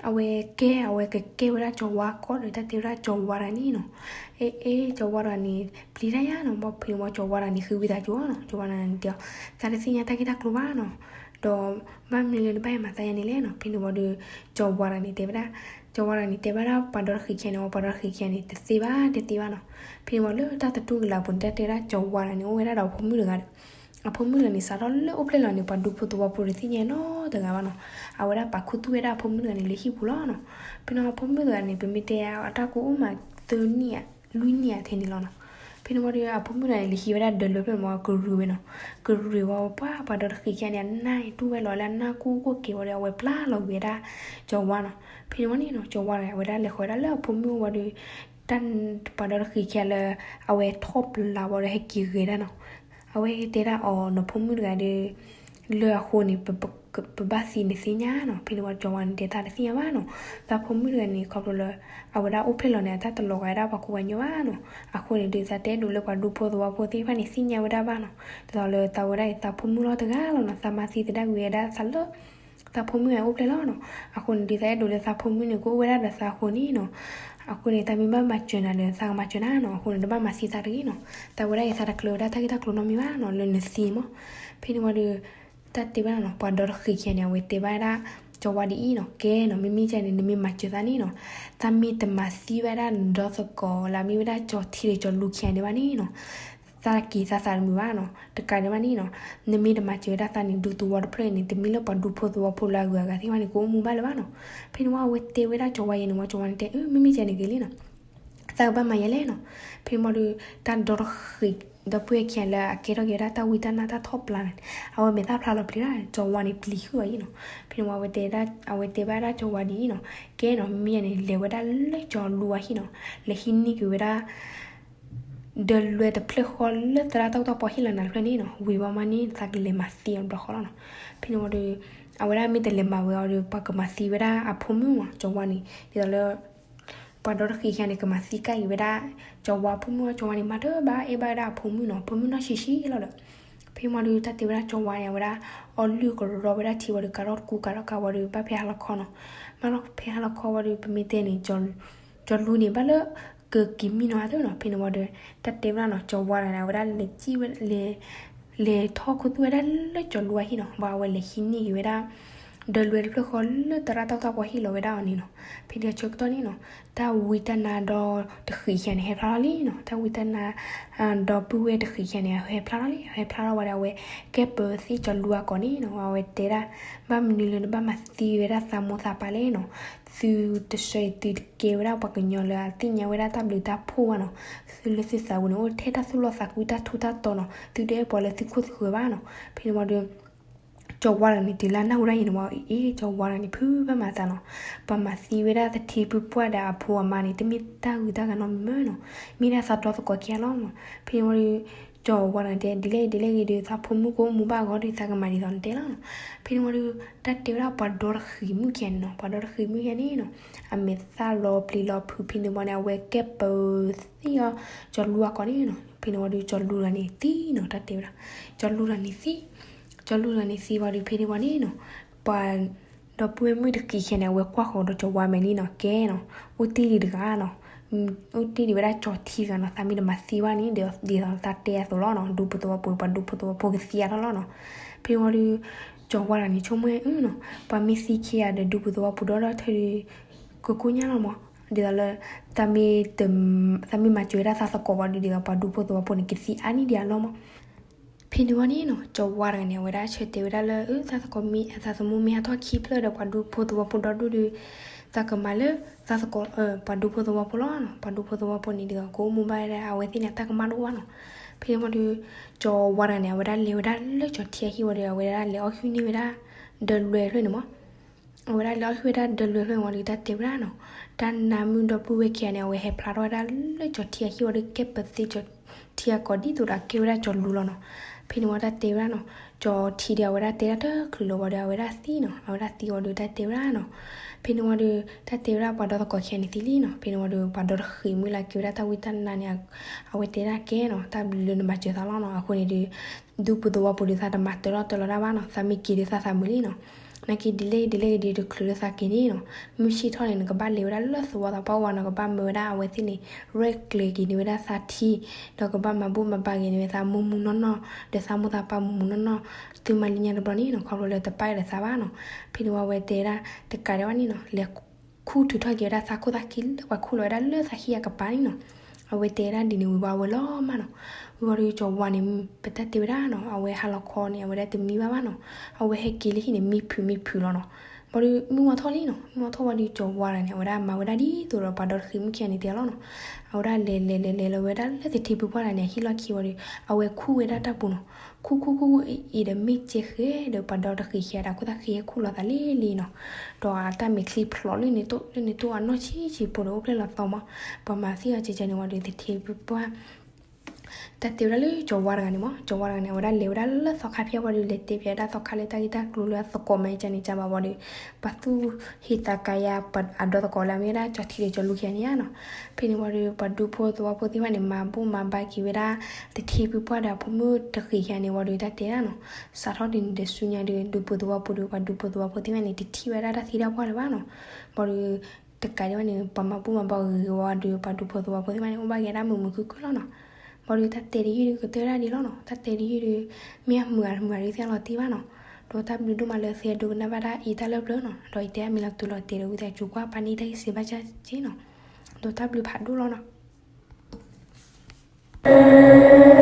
အဝဲကဲ အဝဲကကဲဝဲဒၣ်ကၠီၤဝါကီးဒီး တၢ်တဲဝဲဒၣ်ကၠီၤဝါတဂၤန့ၣ်နီၤ, အဲ အဲ ကၠီၤဝါတဂၤန့ၣ် ပျံၤတၢ်ယါနီၤ, ဘၣ်ဖဲန့ၣ်ဝံၤကၠီၤဝါတဂၤန့ၣ် ဃ့ဝံသးစူၤနီၤ, ကၠီၤဝါတဂၤန့ၣ်တဲအီၤ သးတသ့ၣ်ညါတၢ်ဂ့ၢ်တၢ်ကျိၤဘၣ်နီၤ, ဒီး ဘၣ်မနုၤလၢနဘၣ်ဟဲမၤသးယါန့ၣ်လဲၣ်နီၤ, ဖဲန့ၣ်ဝံၤဒီး ကၠီၤဝါတဂၤန့ၣ်တဲဝဲဒၣ် ကၠီၤဝါတဂၤန့ၣ် တဲဘၣ်ဒၣ်ပှၤဒီတဃံးခံဂၤန့ၣ်, ပှၤဒီတဃံးခံဂၤန့ၣ် တသ့ဘၣ် တသ့ဘၣ်နီၤ, ဖဲန့ၣ်ဝံၤလၢတၢ်သတူၢ်ကလာ်အပူၤန့ၣ် တၢ်တဲဝဲဒၣ်ကၠီၤဝါတဂၤန့ၣ် အိၣ်ဝဲဒၣ်ဒီးအဖိမုၣ်တဂၤဒီး အဖိမုၣ်တဂၤန့ၣ် စးထီၣ်လၢအိၣ်ဖျဲၣ်လီၤန့ၣ် ပှၤဒူဖိသဝီဖိတသ့ၣ်ညါနီတဂၤဘၣ်နီၤ, အဝဲဒၣ်ပာ်ခူသူၣ်ဝဲဒၣ်အဖိမုၣ်တဂၤန့ၣ်လၢဟံၣ်ပူၤလီၤနီၤ, ဖဲန့ၣ်အဖိမုၣ်တဂၤန့ၣ် ပမ့ၢ်တဲအတၢ်ကိၢ်အိၣ်မး သၢနံၣ်ဧါ လွံၢ်နံၣ်ဧါထဲန့ၣ်လီၤနီၤ, ဖဲန့ၣ်ဝံၤဒီးအဖိမုၣ်တဂၤန့ၣ် လဲၤဟံးဝဲဒၣ်ဒၢလွဲဖျၢၣ်န့ၣ်ဝံၤ ကရူၢ်ဝဲနီၤ, ကရူၢ်ဝံၤပှၤ ပှၤဒီတဃံးခံဂၤန့ၣ် အနၢ်အံၤတူၢ်ဝဲလီၤလၢအနၢ်ကူၣ်အိၣ်က့ၤဝံၤဒီး အဝဲပျၢ်လီၤဝံၤဝဲဒၣ် ကၠီၤဝါနီၤ, ဖဲန့ၣ်ဝံၤန့ၣ်နီၤ ကၠီၤဝါတဂၤ အဝဲဒၣ်လဲၤဃီၤဝဲဒၣ်လၢအဖိမုၣ်ဝံၤဒီး တၢ်ပှၤဒီတဃံးခံဂၤလၢ အဝဲထီၣ်ပျၢ်ဝံၤဒီးဟဲက့ၤဂဲၤဒၣ်နီၤ, အဝဲတဲဒၣ်အီၤ နဖိမုၣ်တဂၤဒီး လၢအဃိန့ၣ် ပဘၣ်သံနသ့ၣ်ညါနီၤ, ဖဲန့ၣ်ဝံၤကၠီၤဝါန့ၣ်တဲသးတသ့ၣ်ညါဘၣ်နီၤ, သးဖိမုၣ်တဂၤန့ၣ် ခီဖျိလၢ အဝဲဒၣ်အိၣ်ဖျဲၣ်လီၤန့ၣ် အတၢ်တလီၤဂာ်ဝဲဒၣ်ပှၤကူပှၤကညီဘၣ်နီၤ, အဃိန့ၣ်ဒီး သးတအဲၣ်ဒိးလၢပှၤဒူဖိသဝီဖိသ့ၣ်တဖၣ်န့ၣ် သ့ၣ်ညါဝဲဒၣ်ဘၣ်နီၤ, ဒ်သိးလၢသးဝဲဒၣ်အံၤ သးဖိမုၣ်လီၤတဂၤလီၤနီၤ, သးမၤသံသဒၣ်ကွံာ်ဝဲဒၣ်သးလၢ သးဖိမုၣ်အအိၣ်ဖျဲၣ်လီၤနီၤ, အဃိန့ၣ်ဒီး သးအဲၣ်ဒိးလၢသးဖိမုၣ်န့ၣ် ကအိၣ်ဝဲဒၣ်ဒီးသးအဃိန့ၣ်နီၤ, အဃိန့ၣ် သးမ့ၢ်ဘၣ်မၤစၢၤနၤဒီး သးကမၤစၢၤနၤနီၤ, အဃိန့ၣ် တဘၣ်မၤသံသးတဂ့ၤနီၤ, သးဝဲဒၣ်အံၤ သးတကျၢၤဝဲဒၣ်တၢ်ဂ့ၢ်တၢ်ကျိၤနီတမံၤဘၣ်နီၤ, လၢနသံမး, ဖဲန့ၣ်ဝံၤဒီး တၢ်တဲဘၣ်နီၤ ပှၤဒီတဃံးခံဂၤန့ၣ် အဝဲတဲဘၣ်ဒၣ် ကၠီၤဝါဒ်အံၤနီၤ, ကဲနီၤ မ့မ့ၢ်ကဲန့ၣ် နမ့ၢ်မၤစၢၤသးန့ၣ်နီၤ, သးမ့ၢ်တမၤသံဝဲဒၣ်နဒီသကိးလၢအမ့ၢ်ဝဲဒၣ်ကၠီၤထံဒီးကၠီၤလူၤခံဂၤန့ၣ်ဘၣ်န့ၣ်နီၤ, သးက့ၤသးသးတမုာ်ဘၣ်နီၤ, တကးဒံးဘၣ်န့ၣ်နီၤ, နမ့ၢ်တမၤစၢၤဝဲဒၣ်သးန့ၣ် ဒူသဝီတဖျၢၣ်န့ၣ် တမ့ၢ်လၢပှၤဒူဖိသဝီဖိလၢအဂုၤအဂၤသ့ၣ်တဖၣ်န့ၣ် ကအိၣ်မူဘၣ်လၢၤဘၣ်နီၤ, ဖဲန့ၣ်ဝံၤအဝဲတဲဝဲဒၣ်ကၠီၤဝါယဲန့ၣ်ဝံၤ ကၠီၤဝါန့ၣ်တဲ အၢ မ့မ့ၢ်ကဲန့ၣ်ဂ့ၤလံနီၤ သးကဘၣ်မၤယဲလဲၣ်နီၤ, ဖဲမီဒီး တၢ်ဒီတဃံး ဒီပုၢ်ဝဲၢ်ခံဂၤလၢအကဲထီၣ်က့ၤဝဲဒၣ်တၢ်ဝံတၢ်နါတၢ်ထီၣ်ပျၢ်န့ၣ် အဝဲမဲာ်သၣ်ဖျါလီၤပျံၤဒၣ် ကၠီၤဝါန့ၣ်ပျံၤဃုာ်အီၤအံၤနီၤ, ဖဲန့ၣ်ဝံၤ အဝဲတဲဘၣ်ဒၣ်ကၠီၤဝါဒ်အံၤနီၤ, ကဲနီၤ မ့ၢ်ယဲန့ၣ် လဲၤဝဲဒၣ်လၢကၠီၤလူၤအဟံၣ်နီၤ, လဲၤဟံးန့ၢ်က့ၤဝဲဒၣ် ဒီးလွဲတဖျၢၣ်ဃီလၢသရၣ်တၢ်အိၣ်တၢ်ပီဟ့ၣ်လီၤနၤတဖျၢၣ်န့ၣ်နီၤ, ဝံၤဘၣ်မးန့ၣ် သးကလဲၤမၤသံအီၤတဘျီဃီလီၤနီၤ, ဖဲန့ၣ်ဝံၤဒီး အဝဲဒၣ်မ့ၢ်တလဲၤမၤဝဲအီၤဒီး ပှၤကမၤသံဝဲဒၣ်အဖိမုၣ်မး ကၠီၤဝါန့ၣ် ဒ်သိးလၢ ပှၤဒီတဃံးခံဂၤန့ၣ် ကမၤသံကၣ်က့ၤဝဲဒၣ် ကၠီၤဝါအဖိမုၣ်အီၤ ကၠီၤဝါန့ၣ် မၤတဘၣ်အဲၣ်ဘၣ်ဝဲဒၣ်အဖိမုၣ်နီၤ, ဖိမုၣ်နီၢ်ဆံးဆံးလီၤဒီး ဖဲမီဒီး တၢ်တဲဝဲဒၣ်ကၠီၤဝါန့ၣ် အဝဲဒၣ် အီလုၢ်ကရီဝဲဒၣ်ထံဝံၤဒီး ကးထီၣ်တကူကးထီၣ်ကးဝံၤဒီး ဘၣ်ဖဲဟါလီၤခီနီၤ, ဘၣ်လီၤဖဲဟါလီၤခီဝံၤဒီး ပမ့ၢ်တဲန့ၣ် ကၠီၤလူၤန့ၣ် ဘၣ်လၢ ကက့ၤမံနီၤအသးနီၤ, ဖဲန့ၣ်ဝံၤဒီး တၢ်တဲဝဲဒၣ်နီၤ ကၠီၤဝါတဂၤန့ၣ် အဝဲဒၣ်လဲၤကံၣ်ဝဲ လဲၤ လဲၤထီၣ်ခူသူၣ်ဝဲဒၣ်လၢကၠီၤလူၤအဟံၣ်နီၤ, ဘၣ်အဝဲလဲၤဟံးန့ၢ်က့ၤဝဲဒၣ် ဒီးလွဲတဖျၢၣ်ဃီလၢသရၣ်တၢ်အိၣ်တၢ်ပီဟ့ၣ်လီၤဝဲဒၣ်အီၤန့ၣ်နီၤ, ဖဲန့ၣ်အဆၢကတီၢ်န့ၣ်နီၤ တၢ်ဝံတၢ်နါဒီတဃံးခံဂၤန့ၣ် ဟဲဖျါထီၣ်လံနီၤ, တၢ်ဝံတၢ်နါ ဒီပုၢ်ဝဲၢ်တဃံးခံဂၤန့ၣ် ဟဲဖျါထီၣ်လံ, ဟဲဖျါထီၣ်ဝံၤဒီး အဝဲကဲပၢၤသ့ၣ်ကၠီၤလူၤအကိာ်န့ၣ်နီၤ, အဝဲတဲဒၣ် ဘၣ်မနုၤလၢနဘၣ်မၤသံဝဲဒၣ်သးမိၢ်သးပၢ်လဲၣ်နီၤ, သုတဆှၢအံၤ သုတကဲဝဲဒၣ်ပှၤကညီလၢအသ့ၣ်ညါဝဲဒၣ်တၢ်ဘျုးတၢ်ဖှိၣ်ဘၣ်နီၤ, သုလၢသုသးပူၤန့ၣ် အိၣ်ထဲတၢ်သူၣ်လီသးကွံတၢ်ထူးတၢ်တီၤနီၤ, သုတအဲၣ်ပှၤလၢသုခိၣ်သုဃၢၤဘၣ်နီၤ, ဖဲန့ၣ်ဝံၤဒီး ကၠီၤဝါတဂၤန့ၣ် တုၤလၢအနၢ်ဟူဒၣ်အံၤန့ၣ်ဝံၤ အ့ ကၠီၤဝါတဂၤန့ၣ် ဖုဘၣ်မၤသးနီၤ, ပှၤမၤသံဝဲဒၣ်သထ့ဖုပှၢ်ဒီးအဖိအမါန့ၣ် တမ့ၢ်တၢ်ဂုၤတၢ်ဂၤနီတမံၤမ့ၢ်နီၤ, မ့ၢ်ဒၣ်သးဒီသကိးခံဂၤလီၤနီၤ, ဖဲန့ၣ်ဝံၤဒီး ကၠီၤဝါတဂၤန့ၣ်တဲ ဒ်လဲၣ်ဒ်လဲၣ်ဂ့ၤဒီး သးဖိမုၣ်ကအိၣ်မူဘၣ်အဂီၢ်ဒီး သးကမၤဒ်သိးနတဲလီၤနီၤ, ဖဲန့ၣ်ဝံၤဒီး တၢ်တဲဝဲဒၣ်ပှၤဒီတဃံးမုၣ်ခံဂၤန့ၣ်နီၤ, ပှၤဒီတဃံးမုၣ်ခံဂၤန့ၣ်နီၤ အမဲာ်သၣ်လီၤပျံၤလီၤဖုး ဖဲန့ၣ်ဝံၤန့ၣ် အဝဲကဲပၢၤသ့ၣ်အီၤ ကၠီၤလူၤအကိာ်န့ၣ်နီၤ, ဖဲန့ၣ်ဝံၤဒီး ကၠီၤလူၤတဂၤန့ၣ်သံနီၤ, တၢ်တဲဝဲဒၣ် ကၠီၤလူၤတဂၤန့ၣ်သံ ကၠီၤလူၤတဂၤန့ၣ်သံဝံၤဒီး ဖဲန့ၣ်ဝံၤန့ၣ်နီၤ ပှၤဒီပုၢ်ဝဲၢ်မုၣ်တဃံးခံဂၤန့ၣ် အဝဲကွၢ်ဃီၤဒီးကၠီၤဝါမဲာ်န့ၣ်နီၤ, ကဲနီၤ အိၣ်တ့ၢ်ဒံးတဂၤနီၤ, အိၣ်တ့ၢ်ဒံးဝဲဒၣ်ကၠီၤထံတဂၤနီၤ, သးမ့ၢ်တမၤသံဘၣ်န့ၣ် ဒ်သိးသးတဲအသိးလီၤနီၤ, ဒူဖိသဝီပူၤ ပှၤဒူဖိသဝီဖိကသံအါထီၣ်လီၤနီၤ, ဖဲန့ၣ်ဝံၤဒီး ကၠီၤဝါတဂၤန့ၣ် ဆိကမိၣ်အၢနီၤ, ပှၤမ့ၢ်သံခံဂၤဒီး ဒူဖိသဝီပူၤဒီဒီထၢဒီး ကကိညါလီၤမး, ဒ်သိးလၢ သးမ့ၢ်မၤစၢၤဝဲဒၣ်သးသကိးဘၣ်ဒီး ဒ်သိးပှၤဒူဖိသဝီဖိန့ၣ် ကသံအါန့ၢ်ဒံးအလီၢ်မး. ဖဲန့ၣ်ဝံၤန့ၣ်နီၤ ကၠီၤဝါတဂၤန့ၣ် အဝဲဒၣ်ဆၢတဲာ်ဝဲဒၣ်လၢ သးသကိးမ့ၢ် သးသမူမ့ၢ်ဟးထီၣ်ခံဖျၢၣ်ဒီးပှၤဒူဖိသဝီဖိဒီဒူၣ်ဒီး သးကမၤလၢ သးသကိး ပှၤဒူဖိသဝီဖိလီၤနီၤ. ပှၤဒူဖိသဝီဖိန့ၣ်ဒီး ကအိၣ်မူဘၣ်ဝဲဒၣ် အဝဲသ့ၣ်န့ၣ် တၢ်ကမၣ်တအိၣ်ဘၣ်နီၤ. ဖဲန့ၣ်ဝံၤဒီး ကၠီၤဝါတဂၤန့ၣ် အဝဲဒၣ်လဲၤဝဲဒၣ်လၢကၠီၤထံအဟံၣ်ဝံၤဒီး အဝဲဒၣ်လဲၤအီၣ်ဟုၣ်န့ၢ်ဝဲဒၣ် ဒၢလွဲဖျၢၣ်န့ၣ်မး. အဝဲဒၣ်လဲၤအီၣ်ဟုၣ်ဝဲဒၣ်ဒၢလွဲဖျၢၣ်န့ၣ်ဝံၤဒီး တၢ်တဲဝဲဒၣ်နီၤ, တၢ်နါမုၢ်ဒီပုၢ်ဝဲၢ်ခံဂၤန့ၣ် အဝဲဟဲဖျါထီၣ်ဝဲဒၣ်လၢကၠီၤထံအဟံၣ်ဝံၤဒီး ကဲပသ့ကၠီၤထံအကိာ်ဒ်သိးဒီးကဲဝဲဒၣ်ကၠီၤလူၤလီၤနီၤ. ဖဲန့ၣ်ဝံၤတၢ်တဲဝဲဒၣ်နီၤ, ကၠီၤထံဒီးအဝဲဒၣ်တဲဒၣ်တချုးလၢၤဘၣ်ဒီး အဝဲဒၣ်သံနီၤ. အဝဲဒၣ်သံဝံၤဒီးတၢ်တဲဝဲဒၣ်နီၤ, ဖဲန့ၣ်ဝံၤဒီး တၢ်တဲဝဲဒၣ်ပှၤဒီသကိးခံဂၤန့ၣ်သံလံနီၤ. ဖဲန့ၣ်ဝံၤဒီး ပှၤဒီတဃံးမုၢ်လၢကဲဝဲဒၣ်တၢ်ဝံတၢ်နါန့ၣ် အဝဲတဲဒၣ်ကဲနီၤ, တၢ်ဘျုးလၢနမၤစၢၤသးလီၤနီၤ. အဃိန့ၣ်ဒီး ဒူဖိသဝီဖိဒီး သးတမၤတၢ်လီၤတၢ်လီၤတၢ်ဘၣ်နီၤ. သးမ့ၢ်က့ၤဒီးသးသးမုာ်လံနီၤ. နာ်က့ဒ်လဲၣ်ဒ်လဲၣ်ဂ့ၤဒီး တချုးလၢသးက့ၤန့ၣ်နီၤ, မုၢ်ဆ့ၣ်ထီၣ်န့ၣ် နကဘၣ်လဲၤဝဲဒၣ်လၢသဝီသးပှၢ်ဝါနီၤ, ကဘၣ်မၢဝဲဒၣ်အဝဲသ့ၣ်န့ၣ် ရဲၣ်ကျဲၤက့ၤန့ၢ်ဝဲဒၣ်သးထံ, ဒီးကဘၣ်မၤဘူၣ်မၤဘါက့ၤန့ၢ်ဝဲသးမိၢ်မုၢ်နီၢ်နီၢ် ဒီးသးမိၢ်သးပၢ်မိၢ်မုၢ်နီၢ်နီၢ်, သုမၤလၢညါတဘျီန့ၣ်နီၤ, ခီဖျိလၢတပၢ်ဒီးသးဘၣ်နီၤ. ဖဲန့ၣ်ဝံၤအဝဲတဲဒၣ် တကးဒံးဘၣ်န့ၣ်နီၤ, လဲၤခူၣ်ထုးထီၣ်က့ၤဝဲဒၣ်သးခိၣ်သးခံလၢပှၤခူၣ်လီၤဝဲဒၣ်လၢသးဟံၣ်အကပၤန့ၣ်နီၤ. အဝဲတဲဒၣ်ဒ်န့ၣ်ဝံၤဘၣ်အဝဲလီၤမးနီၤ. ဝံၤဘၣ်ဒီးကၠီၤဝါန့ၣ် ပတၢ်တဲဝဲဒၣ်နီၤ, အဝဲဟးလီၤခီန့ၣ် အဝဲဒၣ်တမံဘၣ်ဘၣ်နီၤ. အဝဲဟဲက့ၤလၢဟံၣ်န့ၣ် မံဖုးမံဖုးလီၤနီၤ. ဘၣ်ဒီးမုၢ်ဝါထီၣ်လံနီၤ, မုၢ်ဝါထီၣ်ဝံၤဒီး ကၠီၤဝါတဂၤန့ၣ် အဝဲဒၣ်မၤဝဲဒၣ်ဒ်သိးဒီးပှၤဒီတဃံးမုၢ်ခံဂၤန့ၣ်တဲလီၤနီၤ. အဝဲဒၣ်လဲၤလဲၤလဲၤလဲၤလီၤဝဲဒၣ်လၢသထ့ဖုပှၢ်တဂၤန့ၣ် အဟံၣ်လီၢ်ခံဝံၤဒီး အဝဲခူၣ်ဝဲဒၣ်တၢ်ပူၤနီၤ. ခူၣ်ခူၣ်ခူၣ်ခူၣ်အံၤဒီးမ့ၢ်ကဲဃဲဒီးပှၤဒီတဃံးခံဂၤဒီး ခိၣ်သးဃံဟဲခူၣ်လီၤသးလံလံနီၤ. ဒီးအတၢ်မဲာ်ချံဖျိးလၢန့ၣ်တိၢ်လၢန့ၣ်တိၢ်အနီၢ်ဆံးဆံးဖိဒီး အိၣ်ဖျဲၣ်လီၤသီမး. ပှၤမၤသံအီၤကဲကဲန့ၣ်ဝံၤဒီး သထ့ဖုပှၢ် တၢ်တဲဝဲဒၣ်လၢကၠီၤဝါတဂၤန့ၣ်မး, ကၠီၤဝါတဂၤန့ၣ် အဝဲဒၣ်လဲၤဝဲဒၣ်လၢသီခါဖၠၣ်ဝံၤဒီး လဲၤတဲဖျါဒၣ်သီခါလၢတၢ်ဂ့ၢ်တၢ်ကျိၤလၢအသကိးမၤကန့ၣ်ကဘၣ်ဝံၤဒီး ပှၤသူၣ်ဟ့သးကါယါအဒီသကိးလၢအမ့ၢ်ဝဲဒၣ်ကၠီၤထံဒီးကၠီၤလူၤခံဂၤန့ၣ်ဧါနီၤ. ဖဲန့ၣ်ဝံၤဒီး ပှၤဒူဖိသဝီဖိသ့ၣ်တဖၣ်န့ၣ် မၤဘူၣ်မၤဘါက့ၤဝဲဒၣ် သထ့ဖုပှၢ်ဒီးအဖိမုၣ်တဃံးခံဂၤန့ၣ်ဝံၤဒီး တၢ်တဲဒၣ်နီၤ, စးထီၣ်ဒ်န့ၣ်ဒီးဆူညါဒီး ဒူဖိသဝီဖိဒီး ပှၤဒူဖိသဝီဖိသ့ၣ်တဖၣ်န့ၣ် တထံၣ်ဝဲဒၣ်တၢ်သံတၢ်ပှၢ်လၢၤဘၣ်နီၤ. ဘၣ်ဒီး တကးဒံးဘၣ်န့ၣ် ပှၤမၤဘူၣ်မၤဘါဂ့ၤဂ့ၤဝံၤဒီး ပှၤဒူဖိသဝီဖိသ့ၣ်တဖၣ်န့ၣ် အိၣ်ဘၣ်က့ၤဒၣ်မုာ်မုာ်ခုၣ်ခုၣ်လီၤနီၤ. ဘၣ်ဒီးတၢ်တဲတယုၢ်ဒီးကတၢၢ်ဒၣ်ဒ်လီၤနီၤ, တၢ်တဲတယုၢ်ဒီး မ့ၢ်အမုာ်အမုာ်ဒီးသ့ၣ်လီၤတံၢ်ဘၣ်နီၤ. ဒီးတၢ်ဘျုးဒိၣ်မးလၢသုဟဲဒိကနၣ်ဘၣ်ဒၣ်အံၤတၢ်လၢပျၢၤနီၤ, ဒီးအံၤတဲအမံၤလီၤတုၤလီၤတဲာ်ဒီး ဝံသးစူၤကွၢ်ပာ်န့ၢ်တၢ်ဂ့ၢ်စံးဘၣ်ကၠၢ်က့နီၤ. ဒီးတၢ်ဘျုးဖးဒိၣ်လီၤနီၤ.